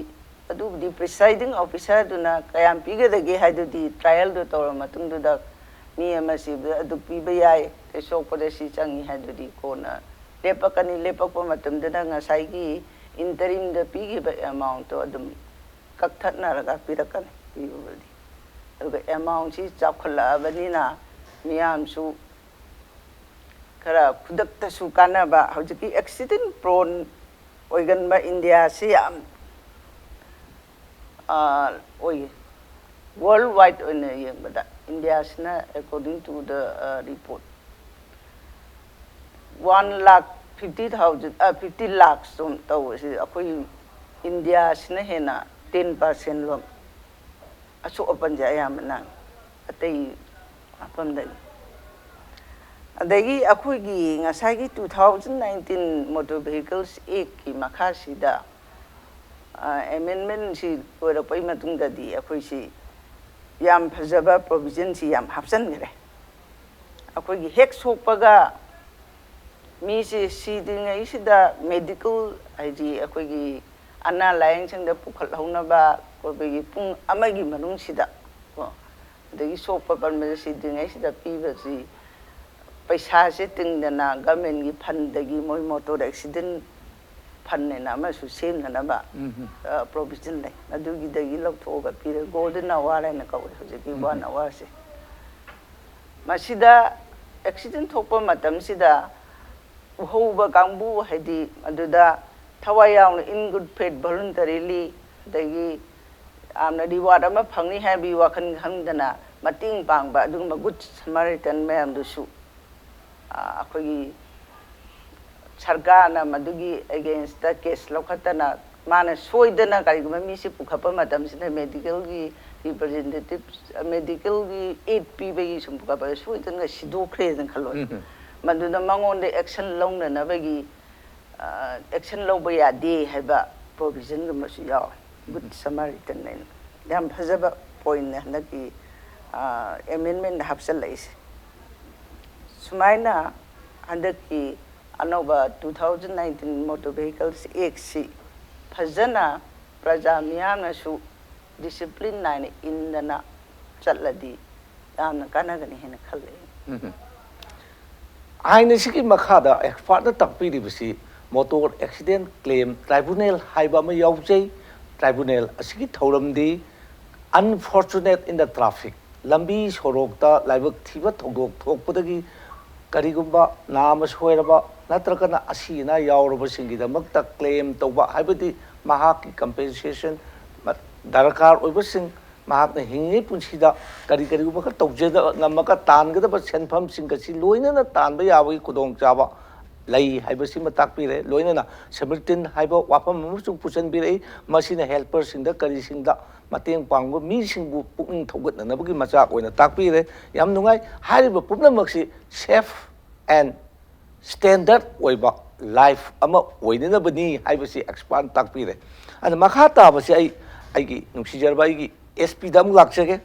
ꯑꯗꯨꯕꯨꯗꯤ ꯄ꯭ꯔꯤꯁꯥꯏꯗꯤꯡ ꯑꯣꯐꯤꯁꯔꯗꯨꯅ ꯀꯌꯥꯝ ꯄꯤꯒꯗꯒꯦ ꯍꯥꯏꯗꯨꯗꯤ ꯇ꯭ꯔꯥꯏꯌꯦꯜꯗꯨ ꯇꯧꯔꯕ ꯃꯇꯨꯡꯗꯨꯗ ꯃꯤ ꯑꯃ ꯁꯤꯕꯗ ꯑꯗꯨ ꯄꯤꯕ ꯌꯥꯏ, ꯀꯩꯁꯣꯛꯄꯗ ꯁꯤ ꯆꯪꯉꯤ ꯍꯥꯏꯗꯨꯗꯤ ꯀꯣꯟꯅ ꯂꯦꯞꯄꯛꯀꯅꯤ꯫ ꯂꯦꯞꯄꯛꯄ ꯃꯇꯝꯗꯨꯗ ꯉꯁꯥꯏꯒꯤ ꯏꯟꯇꯔꯤꯝꯗ ꯄꯤꯈꯤꯕ ꯑꯦꯃꯥꯎꯟꯠꯇꯣ ꯑꯗꯨꯝ ꯀꯛꯊꯠꯅꯔꯒ ꯄꯤꯔꯛꯀꯅꯤ ꯄꯤꯕꯕꯨꯗꯤ꯫ ꯑꯗꯨꯒ ꯑꯦꯃꯥꯎꯟꯁꯤ ꯆꯥꯎꯈꯠꯂꯛꯑꯕꯅꯤꯅ ꯃꯤꯌꯥꯝꯁꯨ ꯈꯔ ꯈꯨꯗꯛꯇꯁꯨ ꯀꯥꯟꯅꯕ, ꯍꯧꯖꯤꯛꯀꯤ ꯑꯦꯛꯁꯤꯗꯦꯟ ꯄ꯭ꯔꯣꯟ ꯑꯣꯏꯒꯟꯕ ꯏꯟꯗꯤꯌꯥꯁꯤ ꯌꯥꯝ ꯑꯣꯏꯌꯦ꯫ ꯋꯥꯔꯜ ꯋꯥꯏꯗ ꯑꯣꯏꯅ ꯌꯦꯡꯕꯗ ꯏꯟꯗꯤꯌꯥꯁꯤꯅ, according to the report, one lakh fifty thousand, fifty lakhs ꯁꯨꯝ ꯇꯧꯕꯁꯤ ꯑꯩꯈꯣꯏ ꯏꯟꯗꯤꯌꯥꯁꯤꯅ ꯍꯦꯟꯅ ꯇꯦꯟ ꯄꯥꯔꯁꯦꯟ ꯂꯣꯝ ꯑꯁꯣꯛ ꯑꯄꯟꯁꯦ ꯑꯌꯥꯝꯕꯅ ꯑꯇꯩ ꯃꯐꯝꯗꯒꯤ꯫ ꯑꯗꯒꯤ ꯑꯩꯈꯣꯏꯒꯤ ꯉꯁꯥꯏꯒꯤ two thousand nineteen Motor Vehicles Actꯀꯤ ꯃꯈꯥꯁꯤꯗ ꯑꯦꯃꯦꯟꯃꯦꯟꯁꯤ ꯑꯣꯏꯔꯛꯄꯒꯤ ꯃꯇꯨꯡꯗꯗꯤ ꯑꯩꯈꯣꯏꯁꯤ ꯌꯥꯝ ꯐꯖꯕ ꯄ꯭ꯔꯣꯕꯤꯖꯟꯁꯤ ꯌꯥꯝ ꯍꯥꯞꯆꯤꯟꯈ꯭ꯔꯦ꯫ ꯑꯩꯈꯣꯏꯒꯤ ꯍꯦꯛ ꯁꯣꯛꯄꯒ ꯃꯤꯁꯦ ꯁꯤꯗ꯭ꯔꯤꯉꯩꯁꯤꯗ ꯃꯦꯗꯤꯀꯦꯜ, ꯍꯥꯏꯗꯤ ꯑꯩꯈꯣꯏꯒꯤ ꯑꯅꯥ ꯂꯥꯏꯌꯦꯡꯁꯪꯗ ꯄꯨꯈꯠꯍꯧꯅꯕ ꯑꯩꯈꯣꯏꯒꯤ ꯄꯨꯡ ꯑꯃꯒꯤ ꯃꯅꯨꯡꯁꯤꯗ ꯀꯣ, ꯑꯗꯒꯤ ꯁꯣꯛꯄ ꯄꯟꯕꯗ ꯁꯤꯗ꯭ꯔꯤꯉꯩꯁꯤꯗ ꯄꯤꯕꯁꯤ ꯄꯩꯁꯥꯁꯦ ꯇꯤꯡꯗꯅ ꯒꯃꯦꯟꯒꯤ ꯐꯟꯗꯒꯤ ꯃꯣꯏ ꯃꯣꯇꯣꯔ ꯑꯦꯛꯁꯤꯗꯦꯟ ꯐꯟ ꯍꯥꯏꯅ ꯑꯃꯁꯨ ꯁꯦꯝꯅꯅꯕ ꯄ꯭ꯔꯣꯕꯤꯖꯟ ꯂꯩ꯫ ꯑꯗꯨꯒꯤꯗꯒꯤ ꯂꯧꯊꯣꯛꯑꯒ ꯄꯤꯔꯦ꯫ ꯒꯣꯜꯗꯟ ꯑꯋꯥꯔ ꯍꯥꯏꯅ ꯀꯧꯋꯦ ꯍꯧꯖꯤꯛꯀꯤ ꯋꯥꯟ ꯑꯋꯥꯔꯁꯦ꯫ ꯃꯁꯤꯗ ꯑꯦꯛꯁꯤꯗꯦꯟ ꯊꯣꯛꯄ ꯃꯇꯝꯁꯤꯗ ꯎꯍꯧꯕ ꯀꯥꯡꯕꯨ, ꯍꯥꯏꯗꯤ ꯑꯗꯨꯗ ꯊꯋꯥꯏ ꯌꯥꯎꯅ in good faith voluntarily, ꯑꯗꯒꯤ ꯌꯥꯝꯅ ꯔꯤꯋꯥꯔꯗ ꯑꯃ ꯐꯪꯅꯤ ꯍꯥꯏꯕꯒꯤ ꯋꯥꯈꯜ ꯈꯪꯗꯅ ꯃꯇꯦꯡ ꯄꯥꯡꯕ ꯑꯗꯨꯒꯨꯝꯕ ꯒꯨꯗ ꯁꯃꯥꯔꯤꯇꯟ ꯃꯌꯥꯝꯗꯨꯁꯨ ꯑꯩꯈꯣꯏꯒꯤ ꯁꯔꯀꯥꯔꯅ ꯃꯗꯨꯒꯤ ꯑꯦꯒꯦꯟꯁꯇ ꯀꯦꯁ ꯂꯧꯈꯠꯇꯅ, ꯃꯥꯅ ꯁꯣꯏꯗꯅ ꯀꯔꯤꯒꯨꯝꯕ ꯃꯤꯁꯤ ꯄꯨꯈꯠꯄ ꯃꯇꯝꯁꯤꯗ ꯃꯦꯗꯤꯀꯦꯜꯒꯤ ꯔꯤꯄ꯭ꯔꯖꯦꯟꯇꯦꯇꯤꯞ, ꯃꯦꯗꯤꯀꯦꯜꯒꯤ ꯑꯦꯗ ꯄꯤꯕꯒꯤ ꯁꯨꯝ ꯄꯨꯈꯠꯄꯗ ꯁꯣꯏꯗꯅ ꯁꯤꯗꯣꯛꯈ꯭ꯔꯦꯅ ꯈꯜꯂꯣ꯫ ꯃꯗꯨꯗ ꯃꯉꯣꯟꯗ ꯑꯦꯛꯁꯟ ꯂꯧꯅꯅꯕꯒꯤ ꯑꯦꯛꯁꯟ ꯂꯧꯕ ꯌꯥꯗꯦ ꯍꯥꯏꯕ ꯄ꯭ꯔꯣꯕꯤꯖꯟꯒꯨꯝꯕꯁꯨ ꯌꯥꯎꯋꯦ꯫ ꯒꯨꯗ ꯁꯃꯥꯔꯤꯇꯟ ꯍꯥꯏꯅ ꯌꯥꯝ ꯐꯖꯕ ꯄꯣꯏꯟꯅꯦ ꯍꯟꯗꯛꯀꯤ ꯑꯦꯃꯦꯟꯃꯦꯟꯗ ꯍꯥꯞꯆꯤꯜꯂꯛꯏꯁꯦ꯫ ꯁꯨꯃꯥꯏꯅ ꯍꯟꯗꯛꯀꯤ ꯑꯅꯧꯕ two thousand nineteen Motor Vehicles Actꯁꯤ ꯐꯖꯅ ꯄ꯭ꯔꯖꯥ ꯃꯤꯌꯥꯝꯅꯁꯨ ꯗꯤꯁꯤꯄ꯭ꯂꯤꯟ ꯅꯥꯏꯅ ꯏꯟꯗꯅ ꯆꯠꯂꯗꯤ ꯌꯥꯝꯅ ꯀꯥꯟꯅꯒꯅꯤ ꯍꯥꯏꯅ ꯈꯜꯂꯦ꯫ ꯑꯥꯏꯟ ꯑꯁꯤꯒꯤ ꯃꯈꯥꯗ ꯑꯦꯛꯁꯄꯥꯔꯠꯅ ꯇꯥꯛꯄꯤꯔꯤꯕꯁꯤ ꯃꯣꯇꯣꯔ ꯑꯦꯛꯁꯤꯗꯦꯟ ꯀ꯭ꯂꯦꯝ ꯇ꯭ꯔꯥꯏꯕꯨꯅꯦꯜ ꯍꯥꯏꯕ ꯑꯃ ꯌꯥꯎꯖꯩ꯫ tribunal ꯑꯁꯤꯒꯤ ꯊꯧꯔꯝꯗꯤ unfortunate in the traffic, ꯂꯝꯕꯤ ꯁꯣꯔꯣꯛꯇ ꯂꯥꯏꯕꯛ ꯊꯤꯕ ꯊꯧꯗꯣꯛ ꯊꯣꯛꯄꯗꯒꯤ ꯀꯔꯤꯒꯨꯝꯕ ꯅꯥꯝꯃ ꯁꯣꯏꯔꯕ ꯅꯠꯇ꯭ꯔꯒꯅ ꯑꯁꯤ ꯑꯅꯥ ꯌꯥꯎꯔꯕꯁꯤꯡꯒꯤꯗꯃꯛꯇ claim ꯇꯧꯕ, ꯍꯥꯏꯕꯗꯤ ꯃꯍꯥꯛꯀꯤ compensation ꯗꯔꯀꯥꯔ ꯑꯣꯏꯕꯁꯤꯡ, ꯃꯍꯥꯛꯅ ꯍꯤꯡꯉꯤꯉꯩ ꯄꯨꯟꯁꯤꯗ ꯀꯔꯤ ꯀꯔꯤꯒꯨꯝꯕ ꯈꯔ ꯇꯧꯖꯗ ꯉꯝꯃꯒ ꯇꯥꯟꯒꯗꯕ ꯁꯦꯟꯐꯝꯁꯤꯡ ꯑꯁꯤ ꯂꯣꯏꯅꯅ ꯇꯥꯟꯕ ꯌꯥꯕꯒꯤ ꯈꯨꯗꯣꯡꯆꯥꯕ ꯂꯩ ꯍꯥꯏꯕꯁꯤꯃ ꯇꯥꯛꯄꯤꯔꯦ꯫ ꯂꯣꯏꯅꯅ Samriddhi ꯍꯥꯏꯕ ꯋꯥꯐꯝ ꯑꯃꯁꯨ ꯄꯨꯁꯤꯟꯕꯤꯔꯛꯏ꯫ ꯃꯁꯤꯅ helperꯁꯤꯡꯗ ꯀꯔꯤꯁꯤꯡꯗ ꯃꯇꯦꯡ ꯄꯥꯡꯕ ꯃꯤꯁꯤꯡꯕꯨ ꯄꯨꯛꯅꯤꯡ ꯊꯧꯒꯠꯅꯅꯕꯒꯤ ꯃꯆꯥꯛ ꯑꯣꯏꯅ ꯇꯥꯛꯄꯤꯔꯦ꯫ ꯌꯥꯝ ꯅꯨꯡꯉꯥꯏ꯫ ꯍꯥꯏꯔꯤꯕ ꯄꯨꯝꯅꯃꯛꯁꯤ safe and standard ꯑꯣꯏꯕ life ꯑꯃ ꯑꯣꯏꯅꯅꯕꯅꯤ ꯍꯥꯏꯕꯁꯤ expert ꯇꯥꯛꯄꯤꯔꯦ꯫ ꯑꯗ ꯃꯈꯥ ꯇꯥꯕꯁꯤ ꯑꯩ ꯑꯩꯒꯤ ꯅꯨꯡꯁꯤꯖꯔꯕ ꯑꯩꯒꯤ S Pꯗ ꯑꯃꯨꯛ ꯂꯥꯛꯆꯒꯦ꯫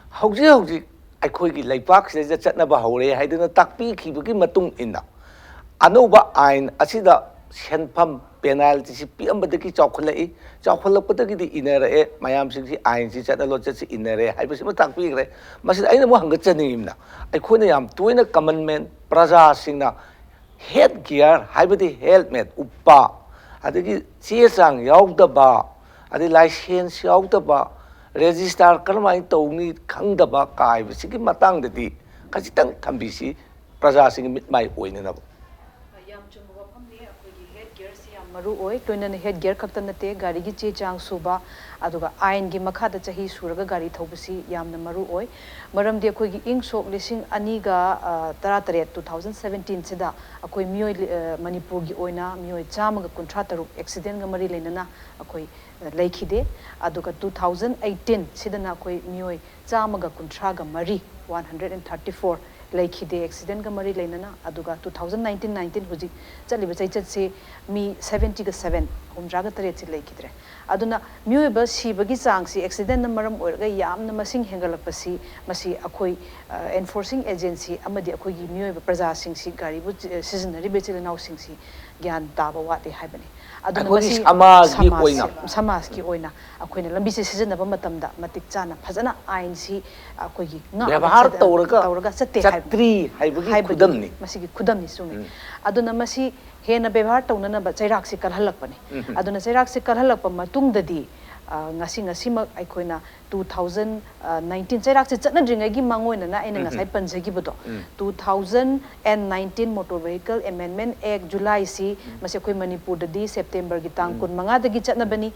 ꯍꯧꯖꯤꯛ ꯍꯧꯖꯤꯛ ꯑꯩꯈꯣꯏꯒꯤ ꯂꯩꯄꯥꯛꯁꯤꯗ ꯆꯠꯅꯕ ꯍꯧꯔꯦ ꯍꯥꯏꯗꯨꯅ ꯇꯥꯛꯄꯤꯈꯤꯕꯒꯤ ꯃꯇꯨꯡ ꯏꯟꯅ, ꯑꯅꯧꯕ ꯑꯥꯏꯟ ꯑꯁꯤꯗ ꯁꯦꯟꯐꯝ penaltyꯁꯤ ꯄꯤꯛꯑꯝꯕꯗꯒꯤ ꯆꯥꯎꯈꯠꯂꯛꯏ, ꯆꯥꯎꯈꯠꯂꯛꯄꯗꯒꯤꯗꯤ ꯏꯟꯅꯔꯛꯑꯦ, ꯃꯌꯥꯝꯁꯤꯡꯁꯤ ꯑꯥꯏꯟꯁꯤ ꯆꯠꯅ ꯂꯣꯟꯆꯠꯁꯤ ꯏꯟꯅꯔꯦ ꯍꯥꯏꯕꯁꯤꯃ ꯇꯥꯛꯄꯤꯈ꯭ꯔꯦ꯫ ꯃꯁꯤꯗ ꯑꯩꯅ ꯑꯃꯨꯛ ꯍꯪꯒꯠꯆꯅꯤꯡꯉꯤꯕꯅ, ꯑꯩꯈꯣꯏꯅ ꯌꯥꯝ ꯇꯣꯏꯅ common man ꯄ꯭ꯔꯖꯥꯁꯤꯡꯅ head gear ꯍꯥꯏꯕꯗꯤ helmet ꯎꯞꯄ, ꯑꯗꯒꯤ ꯆꯦ ꯆꯥꯡ ꯌꯥꯎꯗꯕ, ꯑꯗꯩ license ꯌꯥꯎꯗꯕ, register ꯀꯔꯝꯍꯥꯏꯅ ꯇꯧꯅꯤ ꯈꯪꯗꯕ ꯀꯥꯏꯕꯁꯤꯒꯤ ꯃꯇꯥꯡꯗꯗꯤ ꯈꯖꯤꯛꯇꯪ ꯊꯝꯕꯤꯁꯤ, ꯄ꯭ꯔꯖꯥꯁꯤꯡꯒꯤ ꯃꯤꯠ ꯃꯥꯏ ꯑꯣꯏꯅꯅꯕ꯫ ꯌꯥꯝ ꯆꯨꯝꯕ ꯋꯥꯐꯝꯅꯤ꯫ ꯑꯩꯈꯣꯏꯒꯤ head gearꯁꯤ ꯌꯥꯝ ꯃꯔꯨ ꯑꯣꯏ꯫ ꯂꯣꯏꯅꯅ head gear ꯈꯛꯇ ꯅꯠꯇꯦ, ꯒꯥꯔꯤꯒꯤ ꯆꯦ ꯆꯥꯡ ꯁꯨꯕ, ꯑꯗꯨꯒ ꯑꯥꯏꯟꯒꯤ ꯃꯈꯥꯗ ꯆꯍꯤ ꯁꯨꯔꯒ ꯒꯥꯔꯤ ꯊꯧꯕꯁꯤ ꯌꯥꯝꯅ ꯃꯔꯨ ꯑꯣꯏ꯫ ꯃꯔꯝꯗꯤ ꯑꯩꯈꯣꯏꯒꯤ ꯏꯪ ꯁꯣꯛ ꯂꯤꯁꯤꯡ ꯑꯅꯤꯒ ꯇꯔꯥꯇꯔꯦꯠ, two thousand seventeenꯁꯤꯗ ꯑꯩꯈꯣꯏ ꯃꯤꯑꯣꯏ, ꯃꯅꯤꯄꯨꯔꯒꯤ ꯑꯣꯏꯅ ꯃꯤꯑꯣꯏ ꯆꯥꯝꯃꯒ ꯀꯨꯟꯊ꯭ꯔꯥ ꯇꯔꯨꯛ accidentꯒ ꯃꯔꯤ ꯂꯩꯅꯅ ꯑꯩꯈꯣꯏ ꯂꯩꯈꯤꯗꯦ꯫ ꯑꯗꯨꯒ two thousand eighteen ꯁꯤꯗꯅ ꯑꯩꯈꯣꯏ ꯃꯤꯑꯣꯏ ꯆꯥꯝꯃꯒ ꯀꯨꯟꯊ꯭ꯔꯥꯒ ꯃꯔꯤ, one hundred and thirty four ꯂꯩꯈꯤꯗꯦ accidentꯒ ꯃꯔꯤ ꯂꯩꯅꯅ꯫ ꯑꯗꯨꯒ two thousand nineteen nineteen ꯍꯧꯖꯤꯛ ꯆꯠꯂꯤꯕ ꯆꯩꯆꯠꯁꯤ ꯃꯤ seventyꯒ seven, ꯍꯨꯝꯗ꯭ꯔꯥꯒ ꯇꯔꯦꯠꯁꯤ ꯂꯩꯈꯤꯗ꯭ꯔꯦ꯫ ꯑꯗꯨꯅ ꯃꯤꯑꯣꯏꯕ ꯁꯤꯕꯒꯤ ꯆꯥꯡꯁꯤ accidentꯅ ꯃꯔꯝ ꯑꯣꯏꯔꯒ ꯌꯥꯝꯅ ꯃꯁꯤꯡ ꯍꯦꯟꯒꯠꯂꯛꯄꯁꯤ, ꯃꯁꯤ ꯑꯩꯈꯣꯏ enforcing agency ꯑꯃꯗꯤ ꯑꯩꯈꯣꯏꯒꯤ ꯃꯤꯑꯣꯏꯕ ꯄ꯭ꯔꯖꯥꯁꯤꯡꯁꯤ, ꯒꯥꯔꯤꯕꯨ ꯁꯤꯖꯤꯟꯅꯔꯤꯕ ꯏꯆꯤꯜ ꯏꯅꯥꯎꯁꯤꯡꯁꯤ ꯒ꯭ꯌꯥꯟ ꯇꯥꯕ ꯋꯥꯠꯂꯤ ꯍꯥꯏꯕꯅꯤ꯫ ꯑꯗꯨꯅ ꯑꯩꯈꯣꯏꯒꯤ ꯃꯁꯤ ꯁꯃꯥꯖꯀꯤ ꯁꯃꯥꯖꯁꯦ- ꯑꯣꯏꯅ- ꯁꯃꯥꯖꯀꯤ ꯑꯣꯏꯅ ꯑꯩꯈꯣꯏꯅ ꯂꯝꯕꯤꯁꯦ ꯁꯤꯖꯤꯟꯅꯕ ꯃꯇꯝꯗ ꯃꯇꯤꯛ ꯆꯥꯅ ꯐꯖꯅ ꯑꯥꯏꯟꯁꯤ ꯑꯩꯈꯣꯏꯒꯤ ꯉꯥꯛꯑꯒ ꯕꯦꯕꯥꯔ ꯆꯠ- ꯇꯧꯔꯒ ꯇꯧꯔꯒ ꯆꯠꯇꯦ ꯆꯠꯇ꯭ꯔꯤ ꯍꯥꯏꯕꯒꯤ ꯍꯥꯏꯕꯒꯤ ꯈꯨꯗꯝꯅꯤ꯫ ꯃꯁꯤꯒꯤ ꯈꯨꯗꯝꯅꯤ꯫ ꯆꯨꯝꯃꯤ꯫ ꯑꯗꯨꯅ ꯃꯁꯤ ꯍꯦꯟꯅ ꯕꯦꯕꯥꯔ ꯇꯧꯅꯅꯕ ꯆꯩꯔꯥꯛꯁꯤ ꯀꯜꯍꯜꯂꯛꯄꯅꯤ꯫ ꯑꯗꯨꯅ ꯆꯩꯔꯥꯛꯁꯤ ꯀꯜꯍꯜꯂꯛꯄ ꯃꯇꯨꯡꯗꯗꯤ ꯑ, ꯉꯁꯤ ꯉꯁꯤꯃꯛ ꯑꯩꯈꯣꯏꯅ two thousand nineteen ꯆꯩꯔꯥꯛꯁꯦ ꯆꯠꯅꯗ꯭ꯔꯤꯉꯩꯒꯤ ꯃꯥꯡꯑꯣꯏꯅꯅ ꯑꯩꯅ ꯉꯁꯥꯏ ꯄꯟꯖꯈꯤꯕꯗꯣ, two thousand and nineteen Motor Vehicle Amendment Act Julyꯁꯤ ꯃꯁꯤ ꯑꯩꯈꯣꯏ ꯃꯅꯤꯄꯨꯔꯗꯗꯤ ꯁꯦꯞꯇꯦꯝꯕꯔꯒꯤ ꯇꯥꯡ ꯀꯨꯟꯃꯉꯥꯗꯒꯤ ꯆꯠꯅꯕꯅꯤ꯫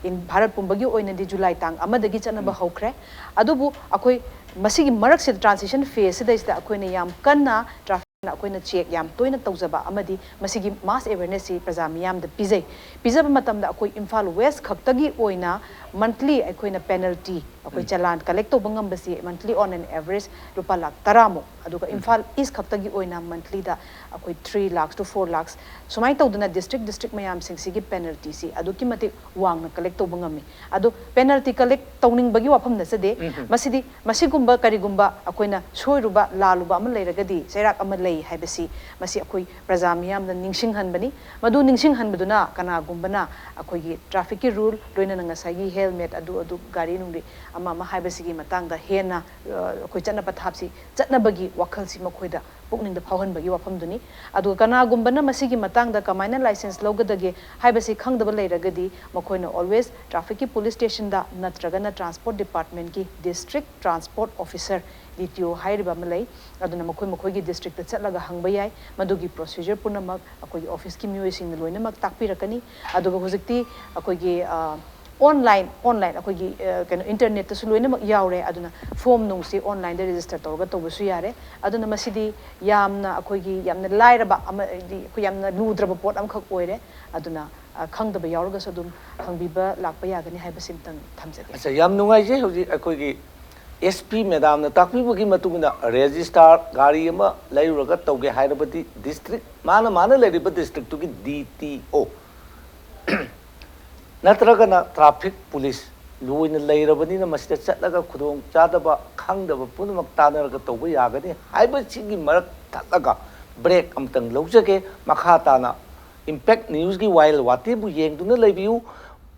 ꯏꯟ- ꯚꯥꯔꯠ ꯄꯨꯝꯕꯒꯤ ꯑꯣꯏꯅꯗꯤ ꯖꯨꯂꯥꯏ ꯇꯥꯡ ꯑꯃꯗꯒꯤ ꯆꯠꯅꯕ ꯍꯧꯈ꯭ꯔꯦ꯫ ꯑꯗꯨꯕꯨ ꯑꯩꯈꯣꯏ ꯃꯁꯤꯒꯤ ꯃꯔꯛꯁꯤꯗ, transition phaseꯁꯤꯗꯩꯁꯤꯗ ꯑꯩꯈꯣꯏꯅ ꯌꯥꯝ ꯀꯟꯅ ꯇ꯭ꯔꯥꯐꯤꯛ ꯑꯩꯈꯣꯏꯅ ꯆꯦꯛ ꯌꯥꯝ ꯇꯣꯏꯅ ꯇꯧꯖꯕ ꯑꯃꯗꯤ ꯃꯁꯤꯒꯤ mass awarenessꯁꯤ ꯄ꯭ꯔꯖꯥ ꯃꯤꯌꯥꯝꯗ ꯄꯤꯖꯩ꯫ ꯄꯤꯖꯕ ꯃꯇꯝꯗ ꯑꯩꯈꯣꯏ ꯏꯝꯐꯥꯜ ꯋꯦꯁ ꯈꯛꯇꯒꯤ ꯑꯣꯏꯅ monthly ꯑꯩꯈꯣꯏꯅ penalty, ꯑꯩꯈꯣꯏ ꯆꯂꯥꯟ collect ꯇꯧꯕ ꯉꯝꯕꯁꯤ monthly on an average ꯂꯨꯄꯥ ꯂꯥꯈ ꯇꯔꯥꯃꯨꯛ, ꯑꯗꯨꯒ ꯏꯝꯐꯥꯜ ꯏꯁ ꯈꯛꯇꯒꯤ ꯑꯣꯏꯅ monthlyꯗ ꯑꯩꯈꯣꯏ three lakhs to four lakhs ꯁꯨꯃꯥꯏꯅ ꯇꯧꯗꯅ district district ꯃꯌꯥꯝꯁꯤꯡꯁꯤꯒꯤ penaltyꯁꯤ ꯑꯗꯨꯛꯀꯤ ꯃꯇꯤꯛ ꯋꯥꯡꯅ collect ꯇꯧꯕ ꯉꯝꯃꯤ꯫ ꯑꯗꯣ penalty collect ꯇꯧꯅꯤꯡꯕꯒꯤ ꯋꯥꯐꯝ ꯅꯠꯆꯗꯦ꯫ ꯃꯁꯤꯗꯤ ꯃꯁꯤꯒꯨꯝꯕ ꯀꯔꯤꯒꯨꯝꯕ ꯑꯩꯈꯣꯏꯅ ꯁꯣꯏꯔꯨꯕ ꯂꯥꯜꯂꯨꯕ ꯑꯃ ꯂꯩꯔꯒꯗꯤ ꯆꯩꯔꯥꯛ ꯑꯃ ꯂꯩ ꯍꯥꯏꯕꯁꯤ ꯃꯁꯤ ꯑꯩꯈꯣꯏ ꯄ꯭ꯔꯖꯥ ꯃꯤꯌꯥꯝꯗ ꯅꯤꯡꯁꯤꯡꯍꯟꯕꯅꯤ꯫ ꯃꯗꯨ ꯅꯤꯡꯁꯤꯡꯍꯟꯕꯗꯨꯅ ꯀꯅꯥꯒꯨꯝꯕꯅ ꯑꯩꯈꯣꯏꯒꯤ trafficꯀꯤ rule, ꯂꯣꯏꯅꯅ ꯉꯁꯥꯏꯒꯤ helmet, ꯑꯗꯨ ꯑꯗꯨ ꯒꯥꯔꯤ ꯅꯨꯡꯂꯤ ꯑꯃ ꯑꯃ ꯍꯥꯏꯕꯁꯤꯒꯤ ꯃꯇꯥꯡꯗ ꯍꯦꯟꯅ, ꯑ, ꯑꯩꯈꯣꯏ ꯆꯠꯅ ꯄꯊꯥꯞꯁꯤ ꯆꯠꯅꯕꯒꯤ ꯋꯥꯈꯜꯁꯤ ꯃꯈꯣꯏꯗ ꯄꯨꯛꯅꯤꯡꯗ ꯐꯥꯎꯍꯟꯕꯒꯤ ꯋꯥꯐꯝꯗꯨꯅꯤ꯫ ꯑꯗꯨꯒ ꯀꯅꯥꯒꯨꯝꯕꯅ ꯃꯁꯤꯒꯤ ꯃꯇꯥꯡꯗ ꯀꯃꯥꯏꯅ license ꯂꯧꯒꯗꯒꯦ ꯍꯥꯏꯕꯁꯤ ꯈꯪꯗꯕ ꯂꯩꯔꯒꯗꯤ ꯃꯈꯣꯏꯅ always trafficꯀꯤ police stationꯗ ꯅꯠꯇ꯭ꯔꯒꯅ transport departmentꯀꯤ district transport officer, DTO ꯍꯥꯏꯔꯤꯕ ꯑꯃ ꯂꯩ꯫ ꯑꯗꯨꯅ ꯃꯈꯣꯏ ꯃꯈꯣꯏꯒꯤ districtꯇ ꯆꯠꯂꯒ ꯍꯪꯕ ꯌꯥꯏ꯫ ꯃꯗꯨꯒꯤ procedure ꯄꯨꯝꯅꯃꯛ ꯑꯩꯈꯣꯏꯒꯤ officeꯀꯤ ꯃꯤꯑꯣꯏꯁꯤꯡꯅ ꯂꯣꯏꯅꯃꯛ ꯇꯥꯛꯄꯤꯔꯛꯀꯅꯤ꯫ ꯑꯗꯨꯒ ꯍꯧꯖꯤꯛꯇꯤ ꯑꯩꯈꯣꯏꯒꯤ, ꯑ, online, online ꯑꯩꯈꯣꯏꯒꯤ, ꯑ, ꯀꯩꯅꯣ, internetꯇꯁꯨ ꯂꯣꯏꯅꯃꯛ ꯌꯥꯎꯔꯦ꯫ ꯑꯗꯨꯅ form ꯅꯨꯡꯁꯤ onlineꯗ register ꯇꯧꯔꯒ ꯇꯧꯕꯁꯨ ꯌꯥꯔꯦ꯫ ꯑꯗꯨꯅ ꯃꯁꯤꯗꯤ ꯌꯥꯝꯅ ꯑꯩꯈꯣꯏꯒꯤ ꯌꯥꯝꯅ ꯂꯥꯏꯔꯕ ꯑꯃ, ꯍꯥꯏꯗꯤ ꯑꯩꯈꯣꯏ ꯌꯥꯝꯅ ꯂꯨꯗ꯭ꯔꯕ ꯄꯣꯠ ꯑꯃꯈꯛ ꯑꯣꯏꯔꯦ꯫ ꯑꯗꯨꯅ, ꯑ, ꯈꯪꯗꯕ ꯌꯥꯎꯔꯒꯁꯨ ꯑꯗꯨꯝ ꯍꯪꯕꯤꯕ ꯂꯥꯛꯄ ꯌꯥꯒꯅꯤ ꯍꯥꯏꯕꯁꯤꯃꯇꯪ ꯊꯝꯖꯒꯦ꯫ ꯑꯠꯆꯥ, ꯌꯥꯝ ꯅꯨꯡꯉꯥꯏꯖꯩ꯫ ꯍꯧꯖꯤꯛ ꯑꯩꯈꯣꯏꯒꯤ SP madamꯅ ꯇꯥꯛꯄꯤꯕꯒꯤ ꯃꯇꯨꯡ ꯏꯟꯅ register ꯒꯥꯔꯤ ꯑꯃ ꯂꯩꯔꯨꯔꯒ ꯇꯧꯒꯦ ꯍꯥꯏꯔꯕꯗꯤ district, ꯃꯥꯅ ꯃꯥꯅ ꯂꯩꯔꯤꯕ districtꯇꯨꯒꯤ DTO ꯅꯠꯇ꯭ꯔꯒꯅ traffic police ꯂꯣꯏꯅ ꯂꯩꯔꯕꯅꯤꯅ ꯃꯁꯤꯗ ꯆꯠꯂꯒ ꯈꯨꯗꯣꯡ ꯆꯥꯗꯕ ꯈꯪꯗꯕ ꯄꯨꯝꯅꯃꯛ ꯇꯥꯟꯅꯔꯒ ꯇꯧꯕ ꯌꯥꯒꯅꯤ ꯍꯥꯏꯕꯁꯤꯒꯤ ꯃꯔꯛ ꯊꯠꯂꯒ break ꯑꯃꯇꯪ ꯂꯧꯖꯒꯦ꯫ ꯃꯈꯥ ꯇꯥꯅ ꯏꯝꯄꯦꯛ ꯅ꯭ꯌꯨꯁꯀꯤ ꯋꯥꯌꯦꯜ ꯋꯥꯇꯦꯝꯕꯨ ꯌꯦꯡꯗꯨꯅ ꯂꯩꯕꯤꯌꯨ꯫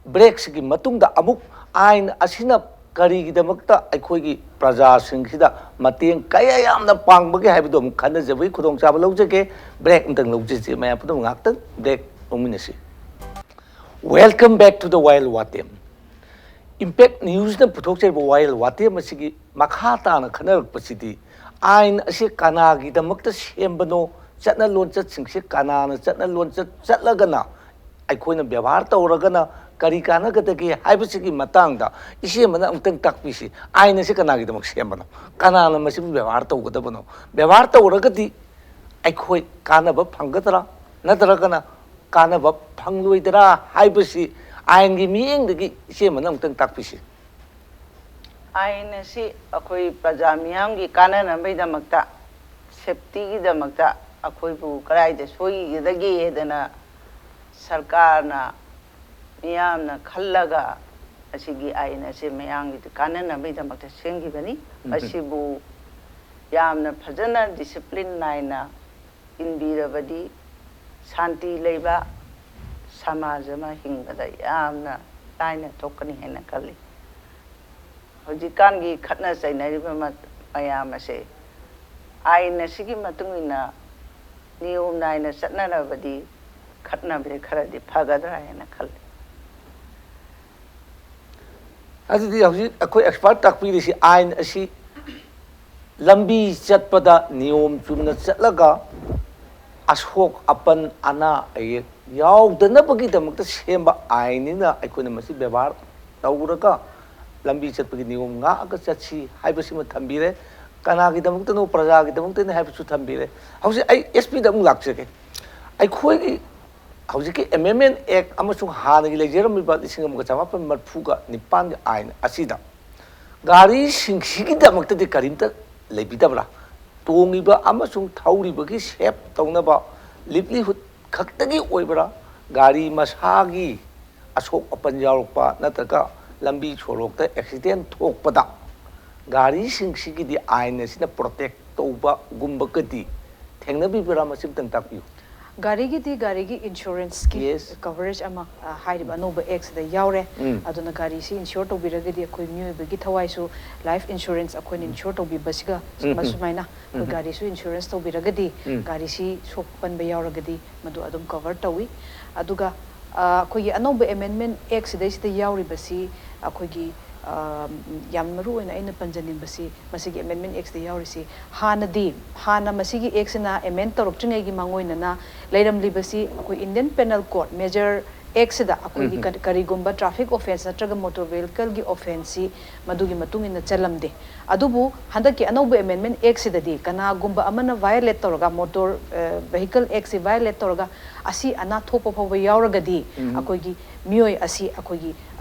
ꯕ꯭ꯔꯦꯛꯁꯤꯒꯤ ꯃꯇꯨꯡꯗ ꯑꯃꯨꯛ ꯑꯥꯏꯟ ꯑꯁꯤꯅ ꯀꯔꯤꯒꯤꯗꯃꯛꯇ ꯑꯩꯈꯣꯏꯒꯤ ꯄ꯭ꯔꯖꯥꯁꯤꯡꯁꯤꯗ ꯃꯇꯦꯡ ꯀꯌꯥ ꯌꯥꯝꯅ ꯄꯥꯡꯕꯒꯦ ꯍꯥꯏꯕꯗꯨ ꯑꯃꯨꯛ ꯈꯟꯅꯖꯕꯒꯤ ꯈꯨꯗꯣꯡꯆꯥꯕ ꯂꯧꯖꯒꯦ꯫ ꯕ꯭ꯔꯦꯛ ꯑꯃꯇꯪ ꯂꯧꯖꯁꯤ, ꯃꯌꯥꯝ ꯄꯨꯝꯅꯃꯛ ꯉꯥꯛꯇꯪ ꯕ꯭ꯔꯦꯛ ꯂꯧꯃꯤꯟꯅꯁꯤ꯫ Welcome back to the Wild ꯋꯥꯇꯦꯝ꯫ ꯏꯝꯄꯦꯛ ꯅ꯭ꯌꯨꯁꯅ ꯄꯨꯊꯣꯛꯆꯔꯤꯕ ꯋꯥꯌꯦꯜ ꯋꯥꯇꯦꯝ ꯑꯁꯤꯒꯤ ꯃꯈꯥ ꯇꯥꯅ ꯈꯟꯅꯔꯛꯄꯁꯤꯗꯤ, ꯑꯥꯏꯟ ꯑꯁꯤ ꯀꯅꯥꯒꯤꯗꯃꯛꯇ ꯁꯦꯝꯕꯅꯣ, ꯆꯠꯅ ꯂꯣꯟꯆꯠꯁꯤꯡꯁꯦ ꯀꯅꯥꯅ ꯆꯠꯅ ꯂꯣꯟꯆꯠ ꯆꯠꯂꯒꯅ ꯑꯩꯈꯣꯏꯅ ꯕꯦꯕꯥꯔ ꯇꯧꯔꯒꯅ ꯀꯔꯤ ꯀꯥꯟꯅꯒꯗꯒꯦ ꯍꯥꯏꯕꯁꯤꯒꯤ ꯃꯇꯥꯡꯗ ꯏꯆꯦ ꯑꯃꯅ ꯑꯃꯨꯛꯇꯪ ꯇꯥꯛꯄꯤꯁꯤ꯫ ꯑꯥꯏꯟ ꯑꯁꯤ ꯀꯅꯥꯒꯤꯗꯃꯛ ꯁꯦꯝꯕꯅꯣ? ꯀꯅꯥꯅ ꯃꯁꯤꯕꯨ ꯕꯦꯕꯥꯔ ꯇꯧꯒꯗꯕꯅꯣ? ꯕꯦꯕꯥꯔ ꯇꯧꯔꯒꯗꯤ ꯑꯩꯈꯣꯏ ꯀꯥꯟꯅꯕ ꯐꯪꯒꯗ꯭ꯔꯥ, ꯅꯠꯇ꯭ꯔꯒꯅ ꯀꯥꯟꯅꯕ ꯐꯪꯂꯣꯏꯗ꯭ꯔꯥ ꯍꯥꯏꯕꯁꯤ ꯑꯥꯏꯟꯒꯤ ꯃꯤꯠꯌꯦꯡꯗꯒꯤ ꯏꯆꯦ ꯑꯃꯅ ꯑꯃꯨꯛꯇꯪ ꯇꯥꯛꯄꯤꯁꯤ꯫ ꯑꯥꯏꯟ ꯑꯁꯤ ꯑꯩꯈꯣꯏ ꯄ꯭ꯔꯖꯥ ꯃꯤꯌꯥꯝꯒꯤ ꯀꯥꯟꯅꯅꯕꯒꯤꯗꯃꯛꯇ, ꯁꯦꯐꯇꯤꯒꯤꯗꯃꯛꯇ ꯑꯩꯈꯣꯏꯕꯨ ꯀꯗꯥꯏꯗ ꯁꯣꯏꯒꯗꯒꯦ ꯍꯥꯏꯗꯅ ꯁꯔꯀꯥꯔꯅ, ꯃꯤꯌꯥꯝꯅ ꯈꯜꯂꯒ ꯑꯁꯤꯒꯤ ꯑꯥꯏꯟ ꯑꯁꯤ ꯃꯤꯌꯥꯝꯒꯤ ꯀꯥꯟꯅꯅꯕꯒꯤꯗꯃꯛꯇ ꯁꯦꯝꯈꯤꯕꯅꯤ꯫ ꯃꯁꯤꯕꯨ ꯌꯥꯝꯅ ꯐꯖꯅ ꯗꯤꯁꯤꯄ꯭ꯂꯤꯟ ꯅꯥꯏꯅ ꯏꯟꯕꯤꯔꯕꯗꯤ ꯁꯥꯟꯇꯤ ꯂꯩꯕ ꯁꯃꯥꯖ ꯑꯃ ꯍꯤꯡꯕꯗ ꯌꯥꯝꯅ ꯂꯥꯏꯅ ꯊꯣꯛꯀꯅꯤ ꯍꯥꯏꯅ ꯈꯜꯂꯤ꯫ ꯍꯧꯖꯤꯛꯀꯥꯟꯒꯤ ꯈꯠꯅ ꯆꯩꯅꯔꯤꯕ ꯃ-, ꯃꯌꯥꯝ ꯑꯁꯦ ꯑꯥꯏꯟ ꯑꯁꯤꯒꯤ ꯃꯇꯨꯡ ꯏꯟꯅ ꯅꯤꯌꯣꯝ ꯅꯥꯏꯅ ꯆꯠꯅꯔꯕꯗꯤ ꯈꯠꯅꯕꯁꯦ ꯈꯔꯗꯤ ꯐꯒꯗ꯭ꯔꯥ ꯍꯥꯏꯅ ꯈꯜꯂꯤ꯫ ꯑꯗꯨꯗꯤ ꯍꯧꯖꯤꯛ ꯑꯩꯈꯣꯏ ꯑꯦꯛꯁꯄꯥꯔꯠ ꯇꯥꯛꯄꯤꯔꯤꯁꯤ ꯑꯥꯏꯟ ꯑꯁꯤ ꯂꯝꯕꯤ ꯆꯠꯄꯗ ꯅꯤꯌꯣꯝ ꯆꯨꯝꯅ ꯆꯠꯂꯒ ꯑꯁꯣꯛ ꯑꯄꯟ ꯑꯅꯥ ꯑꯌꯦꯛ ꯌꯥꯎꯗꯅꯕꯒꯤꯗꯃꯛꯇ ꯁꯦꯝꯕ ꯑꯥꯏꯟꯅꯤꯅ ꯑꯩꯈꯣꯏꯅ ꯃꯁꯤ ꯕꯦꯕꯥꯔ ꯇꯧꯔꯒ ꯂꯝꯕꯤ ꯆꯠꯄꯒꯤ ꯅꯤꯌꯣꯝ ꯉꯥꯛꯑꯒ ꯆꯠꯁꯤ ꯍꯥꯏꯕꯁꯤꯃ ꯊꯝꯕꯤꯔꯦ꯫ ꯀꯅꯥꯒꯤꯗꯃꯛꯇꯅꯣ? ꯄ꯭ꯔꯖꯥꯒꯤꯗꯃꯛꯇꯅꯤ ꯍꯥꯏꯕꯁꯨ ꯊꯝꯕꯤꯔꯦ꯫ ꯍꯧꯖꯤꯛ ꯑꯩ ꯑꯦꯁ ꯄꯤꯗ ꯑꯃꯨꯛ ꯂꯥꯛꯆꯒꯦ꯫ ꯑꯩꯈꯣꯏꯒꯤ ꯍꯧꯖꯤꯛꯀꯤ ꯑꯦꯃꯦꯟꯃꯦꯟ ꯑꯦꯛ ꯑꯃꯁꯨꯡ ꯍꯥꯟꯅꯒꯤ ꯂꯩꯖꯔꯝꯃꯤꯕ ꯂꯤꯁꯤꯡ ꯑꯃꯒ ꯆꯃꯥꯄꯟ ꯃꯔꯤꯐꯨꯒ ꯅꯤꯄꯥꯟꯒꯤ ꯑꯥꯏꯟ ꯑꯁꯤꯗ ꯒꯥꯔꯤꯁꯤꯡꯁꯤꯒꯤꯗꯃꯛꯇꯗꯤ ꯀꯔꯤꯝꯇ ꯂꯩꯕꯤꯗꯕ꯭ꯔꯥ? ꯇꯣꯡꯉꯤꯕ ꯑꯃꯁꯨꯡ ꯊꯧꯔꯤꯕꯒꯤ ꯁꯦꯞ ꯇꯧꯅꯕ ꯂꯤꯕꯂꯤꯍꯨꯗ ꯈꯛꯇꯒꯤ ꯑꯣꯏꯕ꯭ꯔꯥ? ꯒꯥꯔꯤ ꯃꯁꯥꯒꯤ ꯑꯁꯣꯛ ꯑꯄꯟ ꯌꯥꯎꯔꯛꯄ ꯅꯠꯇ꯭ꯔꯒ ꯂꯝꯕꯤ ꯁꯣꯔꯣꯛꯇ ꯑꯦꯛꯁꯤꯗꯦꯟ ꯊꯣꯛꯄꯗ ꯒꯥꯔꯤꯁꯤꯡꯁꯤꯒꯤꯗꯤ ꯑꯥꯏꯟ ꯑꯁꯤꯅ ꯄ꯭ꯔꯣꯇꯦꯛ ꯇꯧꯕꯒꯨꯝꯕꯒꯗꯤ ꯊꯦꯡꯅꯕꯤꯕ꯭ꯔꯥ? ꯃꯁꯤꯝꯇꯪ ꯇꯥꯛꯄꯤꯌꯨ꯫ ꯒꯥꯔꯤꯒꯤꯗꯤ ꯒꯥꯔꯤꯒꯤ ꯏꯟꯁꯨꯔꯦꯟꯁꯀꯤ Yes. ꯀꯚꯔꯦꯖ ꯑꯃ ꯑ, ꯍꯥꯏꯔꯤꯕ ꯑꯅꯧꯕ ꯑꯦꯛꯁꯤꯗ ꯌꯥꯎꯔꯦ꯫ ꯎꯝ. ꯑꯗꯨꯅ ꯒꯥꯔꯤꯁꯤ ꯏꯟꯁꯨꯔ ꯇꯧꯕꯤꯔꯒꯗꯤ ꯑꯩꯈꯣꯏ ꯃꯤꯑꯣꯏꯕꯒꯤ ꯊꯋꯥꯏꯁꯨ ꯂꯥꯏꯐ ꯏꯟꯁꯨꯔꯦꯟꯁ ꯑꯩꯈꯣꯏꯅ ꯏꯟꯁꯨꯔ ꯇꯧꯕꯤꯕꯁꯤꯒ ꯎꯝ, ꯎꯝ. ꯁꯨꯃꯥꯏꯅ ꯑꯩꯈꯣꯏ ꯎꯝ. ꯒꯥꯔꯤꯁꯨ ꯏꯟꯁꯨꯔꯦꯟꯁ ꯇꯧꯕꯤꯔꯒꯗꯤ ꯎꯝ. ꯒꯥꯔꯤꯁꯤ ꯁꯣꯛꯄ ꯄꯟꯕ ꯌꯥꯎꯔꯒꯗꯤ ꯃꯗꯨ ꯑꯗꯨꯝ ꯀꯚꯔ ꯇꯧꯏ꯫ ꯑꯗꯨꯒ ꯑ, ꯑꯩꯈꯣꯏꯒꯤ ꯑꯅꯧꯕ ꯑꯦꯃꯦꯟꯃꯦꯟ ꯑꯦꯛꯁꯤꯗꯩꯁꯤꯗ ꯌꯥꯎꯔꯤꯕꯁꯤ ꯑꯩꯈꯣꯏꯒꯤ ꯑ, ꯌꯥꯝ ꯃꯔꯨ ꯑꯣꯏꯅ ꯑꯩꯅ ꯄꯟꯖꯅꯤꯡꯕꯁꯤ ꯃꯁꯤꯒꯤ ꯑꯦꯃꯦꯟꯃꯦꯟ ꯑꯦꯛꯁꯤꯗ ꯌꯥꯎꯔꯤꯁꯤ ꯍꯥꯟꯅꯗꯤ ꯍꯥꯟꯅ ꯃꯁꯤꯒꯤ ꯑꯦꯛꯁꯤꯅ ꯑꯦꯃꯦꯟ ꯇꯧꯔꯛꯇ꯭ꯔꯤꯉꯩꯒꯤ ꯃꯥꯡꯑꯣꯏꯅꯅ ꯂꯩꯔꯝꯂꯤꯕꯁꯤ ꯑꯩꯈꯣꯏ ꯏꯟꯗꯤꯌꯟ ꯄꯦꯅꯦꯜ ꯀꯣꯗ ꯃꯦꯖꯔ ꯑꯦꯛꯁꯤꯗ ꯑꯩꯈꯣꯏꯒꯤ ꯎꯝ. ꯀꯔꯤ- ꯀꯔꯤꯒꯨꯝꯕ ꯇ꯭ꯔꯥꯐꯤꯛ ꯑꯣꯐꯦꯟꯁ ꯅꯠꯇ꯭ꯔꯒ ꯃꯣꯇꯣꯔ ꯚꯦꯍꯤꯀꯜꯒꯤ ꯑꯣꯐꯦꯟꯁꯁꯤ ꯃꯗꯨꯒꯤ ꯃꯇꯨꯡ ꯏꯟꯅ ꯆꯜꯂꯝꯗꯦ꯫ ꯑꯗꯨꯕꯨ ꯍꯟꯗꯛꯀꯤ ꯑꯅꯧꯕ ꯑꯦꯃꯦꯟꯃꯦꯟ ꯑꯦꯛꯁꯤꯗꯗꯤ ꯀꯅꯥꯒꯨꯝꯕ ꯑꯃꯅ ꯚꯥꯏꯑꯣꯂꯦꯠ ꯇꯧꯔꯒ ꯃꯣꯇꯣꯔ ꯚꯦꯍꯤꯀꯜ ꯑꯦꯛꯁꯤ ꯚꯥꯏꯑꯣꯂꯦꯠ ꯇꯧꯔꯒ ꯑꯁꯤ ꯑꯅꯥ ꯊꯣꯛꯄ ꯐꯥꯎꯕ ꯌꯥꯎꯔꯒꯗꯤ ꯎꯝ. ꯑꯩꯈꯣꯏꯒꯤ ꯃꯤꯑꯣꯏ ꯑꯁꯤ ꯑꯩꯈꯣꯏꯒꯤ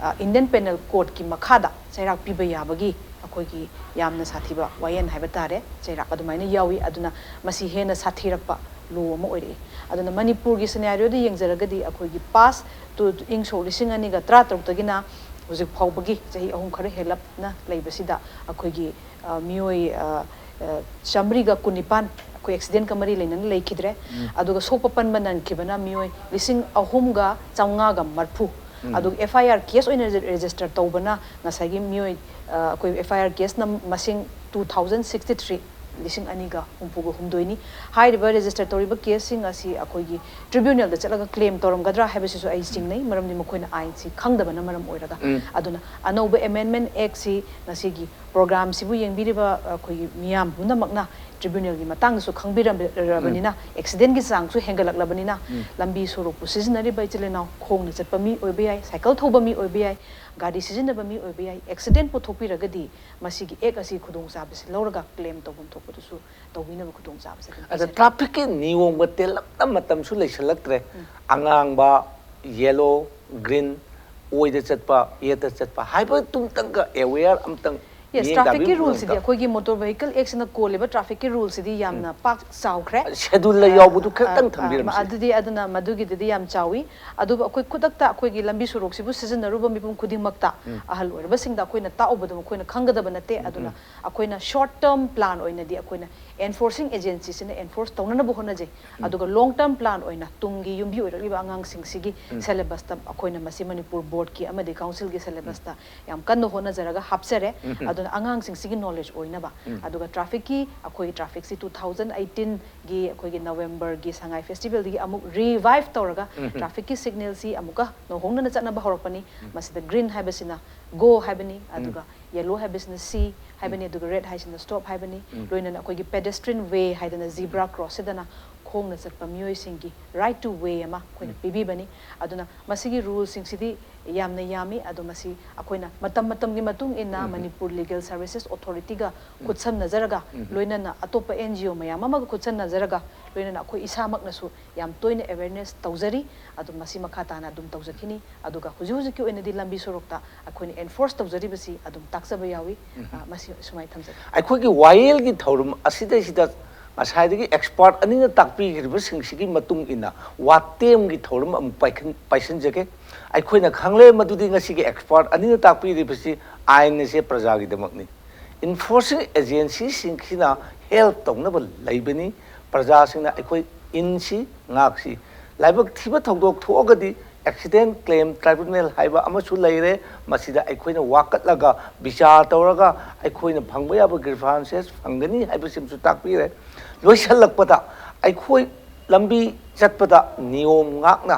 ꯏꯟꯗꯤꯌꯟ ꯄꯦꯅꯦꯜ ꯀꯣꯗꯀꯤ ꯃꯈꯥꯗ ꯆꯩꯔꯥꯛ ꯄꯤꯕ ꯌꯥꯕꯒꯤ ꯑꯩꯈꯣꯏꯒꯤ ꯌꯥꯝꯅ ꯁꯥꯊꯤꯕ ꯋꯥꯌꯦꯜ ꯍꯥꯏꯕ ꯇꯥꯔꯦ, ꯆꯩꯔꯥꯛ ꯑꯗꯨꯃꯥꯏꯅ ꯌꯥꯎꯏ꯫ ꯑꯗꯨꯅ ꯃꯁꯤ ꯍꯦꯟꯅ ꯁꯥꯊꯤꯔꯛꯄ ꯂꯣ ꯑꯃ ꯑꯣꯏꯔꯛꯏ꯫ ꯑꯗꯨꯅ ꯃꯅꯤꯄꯨꯔꯒꯤ ꯁꯤꯅꯥꯔꯤꯑꯣꯗ ꯌꯦꯡꯖꯔꯒꯗꯤ ꯑꯩꯈꯣꯏꯒꯤ ꯄꯥꯁ ꯇꯨ ꯏꯪ ꯁꯣꯛ ꯂꯤꯁꯤꯡ ꯑꯅꯤꯒ ꯇꯔꯥꯇꯔꯨꯛꯇꯒꯤꯅ ꯍꯧꯖꯤꯛ ꯐꯥꯎꯕꯒꯤ ꯆꯍꯤ ꯑꯍꯨꯝ ꯈꯔ ꯍꯦꯜꯂꯞꯅ ꯂꯩꯕꯁꯤꯗ ꯑꯩꯈꯣꯏꯒꯤ ꯑ, ꯃꯤꯑꯣꯏ ꯑ, ꯑ, ꯆꯥꯃꯔꯤꯒ ꯀꯨꯟꯅꯤꯄꯥꯟ ꯑꯩꯈꯣꯏ ꯑꯦꯛꯁꯤꯗꯦꯟꯀ ꯃꯔꯤ ꯂꯩꯅꯅ ꯂꯩꯈꯤꯗ꯭ꯔꯦ꯫ ꯑꯗꯨꯒ ꯁꯣꯛꯄ ꯄꯟꯕ ꯅꯪꯈꯤꯕꯅ ꯃꯤꯑꯣꯏ ꯂꯤꯁꯤꯡ ꯑꯍꯨꯝꯒ ꯆꯥꯝꯃꯉꯥꯒ ꯃꯔꯐꯨ꯫ ꯑꯗꯨꯒ ꯑꯦꯐ ꯑꯥꯏ ꯑꯥꯔ ꯀꯦꯁ ꯑꯣꯏꯅ ꯔꯦꯖꯤꯁꯇꯔ ꯇꯧꯕꯅ ꯉꯁꯥꯏꯒꯤ ꯃꯤꯑꯣꯏ ꯑ, ꯑꯩꯈꯣꯏ ꯑꯦꯐ ꯑꯥꯏ ꯑꯥꯔ ꯀꯦꯁꯅ ꯃꯁꯤꯡ ꯇꯨ ꯊꯥꯎꯖꯟ ꯁꯤꯛꯁꯇꯤ ꯊ꯭ꯔꯤ, ꯂꯤꯁꯤꯡ ꯑꯅꯤꯒ ꯍꯨꯝꯐꯨꯒ ꯍꯨꯝꯗꯣꯏꯅꯤ꯫ ꯍꯥꯏꯔꯤꯕ ꯔꯦꯖꯤꯁꯇꯔ ꯇꯧꯔꯤꯕ ꯀꯦꯁꯁꯤꯡ ꯑꯁꯤ ꯑꯩꯈꯣꯏꯒꯤ ꯇ꯭ꯔꯤꯕ꯭ꯌꯨꯅꯦꯜꯗ ꯆꯠꯂꯒ ꯀ꯭ꯂꯦꯝ ꯇꯧꯔꯝꯒꯗ꯭ꯔꯥ ꯍꯥꯏꯕꯁꯤꯁꯨ ꯑꯩ ꯆꯤꯡꯅꯩ, ꯃꯔꯝꯗꯤ ꯃꯈꯣꯏꯅ ꯑꯥꯏꯟꯁꯤ ꯈꯪꯗꯕꯅ ꯃꯔꯝ ꯑꯣꯏꯔꯒ꯫ ꯎꯝ. ꯑꯗꯨꯅ ꯑꯅꯧꯕ ꯑꯦꯃꯦꯟꯃꯦꯟ ꯑꯦꯛꯁꯤ ꯉꯁꯤꯒꯤ ꯄ꯭ꯔꯣꯒ꯭ꯔꯥꯝꯁꯤꯕꯨ ꯌꯦꯡꯕꯤꯔꯤꯕ ꯑꯩꯈꯣꯏꯒꯤ ꯃꯤꯌꯥꯝ ꯄꯨꯝꯅꯃꯛꯅ ꯇ꯭ꯔꯤꯕ꯭ꯌꯨꯅꯦꯜꯒꯤ ꯃꯇꯥꯡꯗꯁꯨ ꯈꯪꯕꯤꯔꯕꯅꯤꯅ, ꯑꯦꯛꯁꯤꯗꯦꯟꯒꯤ ꯆꯥꯡꯁꯨ ꯍꯦꯟꯒꯠꯂꯛꯂꯕꯅꯤꯅ, ꯂꯝꯕꯤ ꯁꯣꯔꯣꯛꯄꯨ ꯁꯤꯖꯤꯟꯅꯔꯤꯕ ꯏꯆꯤꯜ ꯏꯅꯥꯎ, ꯈꯣꯡꯅ ꯆꯠꯄ ꯃꯤ ꯑꯣꯏꯕ ꯌꯥꯏ, ꯁꯥꯏꯀꯜ ꯊꯧꯕ ꯃꯤ ꯑꯣꯏꯕ ꯌꯥꯏ, ꯒꯥꯔꯤ ꯁꯤꯖꯤꯟꯅꯕ ꯃꯤ ꯑꯣꯏꯕ ꯌꯥꯏ, ꯑꯦꯛꯁꯤꯗꯦꯟ ꯄꯨꯊꯣꯛꯄꯤꯔꯒꯗꯤ ꯃꯁꯤꯒꯤ ꯑꯦꯛ ꯑꯁꯤ ꯈꯨꯗꯣꯡꯆꯥꯕꯁꯤ ꯂꯧꯔꯒ ꯀ꯭ꯂꯦꯝ ꯇꯧꯐꯝ ꯊꯣꯛꯄꯗꯨꯁꯨ ꯇꯧꯕꯤꯅꯕ ꯈꯨꯗꯣꯡꯆꯥꯕꯁꯦ ꯑꯗꯨꯝ ꯑꯗ ꯄꯤꯖꯔꯤ꯫ ꯇ꯭ꯔꯥꯐꯤꯛꯀꯤ ꯅꯤꯌꯣꯝꯒ ꯇꯦꯜꯂꯞꯅ ꯃꯇꯝꯁꯨ ꯂꯩꯁꯜꯂꯛꯇ꯭ꯔꯦ꯫ ꯑꯉꯥꯡꯕ, ꯌꯦꯂꯣ, ꯒ꯭ꯔꯤꯟ, ꯑꯣꯏꯗ ꯆꯠꯄ, ꯌꯦꯠꯇ ꯆꯠꯄ ꯍꯥꯏꯕꯗꯨꯝꯇꯪꯒ ꯑꯦꯋꯦꯌꯔ ꯑꯝꯇꯪ Yes, ꯃꯤꯠꯌꯦꯡ trafficꯀꯤ ꯇꯥꯕꯤꯕ ruleꯁꯤꯗꯤ ꯃꯔꯝꯗ꯫ ꯑꯩꯈꯣꯏꯒꯤ Motor Vehicle Actꯁꯤꯅ ꯀꯣꯜꯂꯤꯕ trafficꯀꯤ ruleꯁꯤꯗꯤ ꯌꯥꯝꯅ ꯄꯥꯛ ꯆꯥꯎꯈ꯭ꯔꯦ꯫ Scheduleꯗ ꯌꯥꯎꯕꯗꯨ ꯈꯤꯇꯪ ꯑ, ꯊꯝꯕꯤꯔꯝꯁꯤ꯫ ꯑꯗꯨꯗꯤ ꯑꯗꯨꯅ ꯃꯗꯨꯒꯤꯗꯨꯗꯤ ꯌꯥꯝ ꯆꯥꯎꯏ꯫ ꯑꯗꯨꯕꯨ ꯑꯩꯈꯣꯏ ꯈꯨꯗꯛꯇ ꯑꯩꯈꯣꯏꯒꯤ ꯂꯝꯕꯤ ꯁꯣꯔꯣꯛꯁꯤꯕꯨ ꯁꯤꯖꯤꯟꯅꯔꯨꯕ ꯃꯤꯄꯨꯝ ꯈꯨꯗꯤꯡꯃꯛꯇ ꯑꯍꯜ ꯑꯣꯏꯔꯕꯁꯤꯡꯗ ꯑꯩꯈꯣꯏꯅ ꯇꯥꯛꯎꯕꯗꯣ ꯃꯈꯣꯏꯅ ꯈꯪꯒꯗꯕ ꯅꯠꯇꯦ꯫ ꯑꯗꯨꯅ ꯑꯩꯈꯣꯏꯅ short term plan ꯑꯣꯏꯅꯗꯤ ꯑꯩꯈꯣꯏꯅ enforcing agencyꯁꯤꯅ enforce ꯇꯧꯅꯅꯕ ꯍꯣꯠꯅꯖꯩ꯫ ꯑꯗꯨꯒ long term plan ꯑꯣꯏꯅ ꯇꯨꯡꯒꯤ ꯌꯨꯝꯕꯤ ꯑꯣꯏꯔꯛꯂꯤꯕ ꯑꯉꯥꯡꯁꯤꯡꯁꯤꯒꯤ syllabusꯇ ꯑꯩꯈꯣꯏꯅ ꯃꯁꯤ ꯃꯅꯤꯄꯨꯔ boardꯀꯤ ꯑꯃꯗꯤ councilꯒꯤ syllabusꯇ ꯌꯥꯝ ꯀꯟꯅ ꯍꯣꯠꯅꯖꯔꯒ ꯍꯥꯞꯆꯔꯦ꯫ ꯑꯗꯨꯅ ꯑꯉꯥꯡꯁꯤꯡꯁꯤꯒꯤ knowledge ꯑꯣꯏꯅꯕ꯫ ꯑꯗꯨꯒ trafficꯀꯤ ꯑꯩꯈꯣꯏꯒꯤ trafficꯁꯤ two thousand eighteenꯒꯤ ꯑꯩꯈꯣꯏꯒꯤ Novemberꯒꯤ ꯁꯉꯥꯏ festivalꯗꯒꯤ ꯑꯃꯨꯛ revive ꯇꯧꯔꯒ trafficꯀꯤ signalꯁꯤ ꯑꯃꯨꯛꯀ ꯅꯧꯍꯧꯅꯅ ꯆꯠꯅꯕ ꯍꯧꯔꯛꯄꯅꯤ꯫ ꯃꯁꯤꯗ green ꯍꯥꯏꯕꯁꯤꯅ go ꯍꯥꯏꯕꯅꯤ, ꯑꯗꯨꯒ yellow ꯍꯥꯏꯕꯁꯤꯅ see ꯍꯥꯏꯕꯅꯤ, ꯑꯗꯨꯒ red ꯍꯥꯏꯁꯤꯅ stop ꯍꯥꯏꯕꯅꯤ꯫ ꯂꯣꯏꯅꯅ ꯑꯩꯈꯣꯏꯒꯤ pedestrian way ꯍꯥꯏꯗꯅ zebra crossꯁꯤꯗꯅ ꯈꯣꯡꯅ ꯆꯠꯄ ꯃꯤꯑꯣꯏꯁꯤꯡꯒꯤ right to way ꯑꯃ ꯑꯩꯈꯣꯏꯅ ꯄꯤꯕꯤꯕꯅꯤ꯫ ꯑꯗꯨꯅ ꯃꯁꯤꯒꯤ ruleꯁꯤꯡꯁꯤꯗꯤ ꯌꯥꯝꯅ ꯌꯥꯝꯃꯤ꯫ ꯑꯗꯣ ꯃꯁꯤ ꯑꯩꯈꯣꯏꯅ ꯃꯇꯝ ꯃꯇꯝꯒꯤ ꯃꯇꯨꯡ ꯏꯟꯅ ꯃꯅꯤꯄꯨꯔ Legal Services Authorityꯒ ꯈꯨꯠꯁꯝꯅꯖꯔꯒ, ꯂꯣꯏꯅꯅ ꯑꯇꯣꯞꯄ NGO ꯃꯌꯥꯝ ꯑꯃꯒ ꯈꯨꯠꯁꯝꯅꯖꯔꯒ, ꯂꯣꯏꯅꯅ ꯑꯩꯈꯣꯏ ꯏꯁꯥꯃꯛꯅꯁꯨ ꯌꯥꯝ ꯇꯣꯏꯅ awareness ꯇꯧꯖꯔꯤ꯫ ꯑꯗꯣ ꯃꯁꯤ ꯃꯈꯥ ꯇꯥꯅ ꯑꯗꯨꯝ ꯇꯧꯖꯈꯤꯅꯤ꯫ ꯑꯗꯨꯒ ꯍꯧꯖꯤꯛ ꯍꯧꯖꯤꯛꯀꯤ ꯑꯣꯏꯅꯗꯤ ꯂꯝꯕꯤ ꯁꯣꯔꯣꯛꯇ ꯑꯩꯈꯣꯏꯅ enforce ꯇꯧꯖꯔꯤꯕꯁꯤ ꯑꯗꯨꯝ ꯇꯥꯛꯆꯕ ꯌꯥꯎꯏ꯫ ꯑ, ꯃꯁꯤ ꯁꯨꯃꯥꯏꯅ ꯊꯝꯖꯒꯦ꯫ ꯑꯩꯈꯣꯏꯒꯤ ꯋꯥꯌꯦꯜꯒꯤ ꯊꯧꯔꯝ ꯑꯁꯤꯗꯩꯁꯤꯗ ꯉꯁꯥꯏꯗꯒꯤ expert ꯑꯅꯤꯅ ꯇꯥꯛꯄꯤꯈ꯭ꯔꯤꯕꯁꯤꯡꯁꯤꯒꯤ ꯃꯇꯨꯡ ꯏꯟꯅ ꯋꯥꯇꯦꯝꯒꯤ ꯊꯧꯔꯝ ꯑꯃꯨꯛ ꯄꯥꯏꯈꯟ-, ꯄꯥꯏꯁꯤꯟꯖꯒꯦ꯫ ꯑꯩꯈꯣꯏꯅ ꯈꯪꯂꯦ ꯃꯗꯨꯗꯤ ꯉꯁꯤꯒꯤ expert ꯑꯅꯤꯅ ꯇꯥꯛꯄꯤꯔꯤꯕꯁꯤ ꯑꯥꯏꯟ ꯑꯁꯦ ꯄ꯭ꯔꯖꯥꯒꯤꯗꯃꯛꯅꯤ꯫ Enforcing agencyꯁꯤꯡꯁꯤꯅ help ꯇꯧꯅꯕ ꯂꯩꯕꯅꯤ꯫ ꯄ꯭ꯔꯖꯥꯁꯤꯡꯅ ꯑꯩꯈꯣꯏ ꯏꯟꯁꯤ, ꯉꯥꯛꯁꯤ꯫ ꯂꯥꯏꯕꯛ ꯊꯤꯕ ꯊꯧꯗꯣꯛ ꯊꯣꯛꯑꯒꯗꯤ accident claim tribunal ꯍꯥꯏꯕ ꯑꯃꯁꯨ ꯂꯩꯔꯦ꯫ ꯃꯁꯤꯗ ꯑꯩꯈꯣꯏꯅ ꯋꯥꯀꯠꯂꯒ ꯕꯤꯆꯥꯔ ꯇꯧꯔꯒ ꯑꯩꯈꯣꯏꯅ ꯐꯪꯕ ꯌꯥꯕ grievances ꯐꯪꯒꯅꯤ ꯍꯥꯏꯕꯁꯤꯃꯁꯨ ꯇꯥꯛꯄꯤꯔꯦ꯫ ꯂꯣꯏꯁꯤꯜꯂꯛꯄꯗ ꯑꯩꯈꯣꯏ ꯂꯝꯕꯤ ꯆꯠꯄꯗ ꯅꯤꯌꯣꯝ ꯉꯥꯛꯅ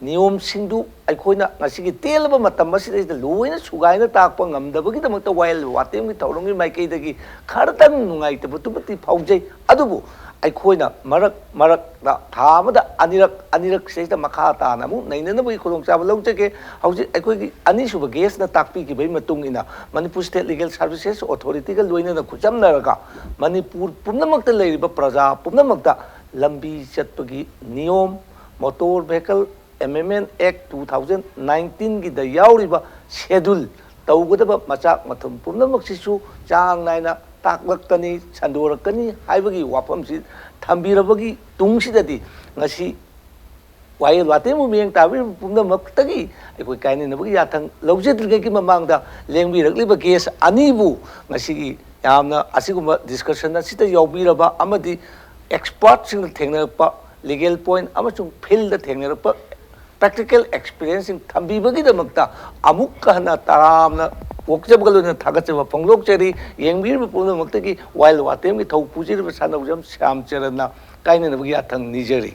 ꯅꯤꯌꯣꯝꯁꯤꯡꯗꯨ ꯑꯩꯈꯣꯏꯅ ꯉꯁꯤꯒꯤ ꯇꯦꯜꯂꯕ ꯃꯇꯝ ꯑꯁꯤꯗꯩꯗ ꯂꯣꯏꯅ ꯁꯨꯒꯥꯏꯅ ꯇꯥꯛꯄ ꯉꯝꯗꯕꯒꯤꯗꯃꯛꯇ ꯋꯥꯌꯦꯜ ꯋꯥꯇꯦꯝꯒꯤ ꯊꯧꯔꯝꯒꯤ ꯃꯥꯏꯀꯩꯗꯒꯤ ꯈꯔꯇꯪ ꯅꯨꯡꯉꯥꯏꯇꯕꯗꯨꯃꯗꯤ ꯐꯥꯎꯖꯩ꯫ ꯑꯗꯨꯕꯨ ꯑꯩꯈꯣꯏꯅ ꯃꯔꯛ ꯃꯔꯛꯇ ꯊꯥ ꯑꯃꯗ ꯑꯅꯤꯔꯛ, ꯑꯅꯤꯔꯛ ꯁꯤꯗꯩꯗ ꯃꯈꯥ ꯇꯥꯅ ꯑꯃꯨꯛ ꯅꯩꯅꯅꯕꯒꯤ ꯈꯨꯗꯣꯡꯆꯥꯕ ꯂꯧꯖꯒꯦ꯫ ꯍꯧꯖꯤꯛ ꯑꯩꯈꯣꯏꯒꯤ ꯑꯅꯤꯁꯨꯕ guestꯅ ꯇꯥꯛꯄꯤꯈꯤꯕꯒꯤ ꯃꯇꯨꯡ ꯏꯟꯅ ꯃꯅꯤꯄꯨꯔ State Legal Services Authorityꯒ ꯂꯣꯏꯅꯅ ꯈꯨꯠꯁꯝꯅꯔꯒ ꯃꯅꯤꯄꯨꯔ ꯄꯨꯝꯅꯃꯛꯇ ꯂꯩꯔꯤꯕ ꯄ꯭ꯔꯖꯥ ꯄꯨꯝꯅꯃꯛꯇ ꯂꯝꯕꯤ ꯆꯠꯄꯒꯤ ꯅꯤꯌꯣꯝ, Motor Vehicle Amendment Act two thousand nineteenꯒꯤꯗ ꯌꯥꯎꯔꯤꯕ schedule ꯇꯧꯒꯗꯕ ꯃꯆꯥꯛ ꯃꯊꯨꯝ ꯄꯨꯝꯅꯃꯛꯁꯤꯁꯨ ꯆꯥꯡ ꯅꯥꯏꯅ ꯇꯥꯛꯂꯛꯀꯅꯤ, ꯁꯟꯗꯣꯔꯛꯀꯅꯤ ꯍꯥꯏꯕꯒꯤ ꯋꯥꯐꯝꯁꯤ ꯊꯝꯕꯤꯔꯕꯒꯤ ꯇꯨꯡꯁꯤꯗꯗꯤ, ꯉꯁꯤ ꯋꯥꯌꯦꯜ ꯋꯥꯇꯦꯝꯕꯨ ꯃꯤꯠꯌꯦꯡ ꯇꯥꯕꯤꯔꯤꯕ ꯄꯨꯝꯅꯃꯛꯇꯒꯤ ꯑꯩꯈꯣꯏ ꯀꯥꯏꯅꯅꯕꯒꯤ ꯌꯥꯊꯪ ꯂꯧꯖꯗ꯭ꯔꯤꯉꯩꯒꯤ ꯃꯃꯥꯡꯗ, ꯂꯦꯡꯕꯤꯔꯛꯂꯤꯕ ꯒꯦꯁ ꯑꯅꯤꯕꯨ ꯉꯁꯤꯒꯤ ꯌꯥꯝꯅ ꯑꯁꯤꯒꯨꯝꯕ ꯗꯤꯁꯀꯁꯟ ꯑꯁꯤꯗ ꯌꯥꯎꯕꯤꯔꯕ ꯑꯃꯗꯤ ꯑꯦꯛꯁꯄꯔꯠꯁꯤꯡꯅ ꯊꯦꯡꯅꯔꯛꯄ, ꯂꯤꯒꯦꯜ ꯄꯣꯏꯟ ꯑꯃꯁꯨꯡ ꯐꯤꯜꯗ ꯊꯦꯡꯅꯔꯛꯄ ꯄ꯭ꯔꯦꯛꯇꯤꯀꯦꯜ ꯑꯦꯛꯁꯄꯤꯔꯤꯌꯦꯟꯁꯁꯤꯡ ꯊꯝꯕꯤꯕꯒꯤꯗꯃꯛꯇ ꯑꯃꯨꯛꯀ ꯍꯟꯅ ꯇꯔꯥꯝꯅ ꯑꯣꯛꯆꯕꯒ ꯂꯣꯏꯅꯅ ꯊꯥꯒꯠꯆꯕ ꯐꯣꯡꯗꯣꯛꯆꯔꯤ꯫ ꯌꯦꯡꯕꯤꯔꯤꯕ ꯄꯨꯝꯅꯃꯛꯇꯒꯤ ꯋꯥꯌꯦꯜ ꯋꯥꯇꯦꯝꯒꯤ ꯊꯧ ꯄꯨꯖꯔꯤꯕ ꯁꯥꯟꯅꯧꯖꯝ ꯁ꯭ꯌꯥꯝ ꯆꯔꯟꯅ ꯀꯥꯏꯅꯅꯕꯒꯤ ꯌꯥꯊꯪ ꯅꯤꯖꯔꯤ꯫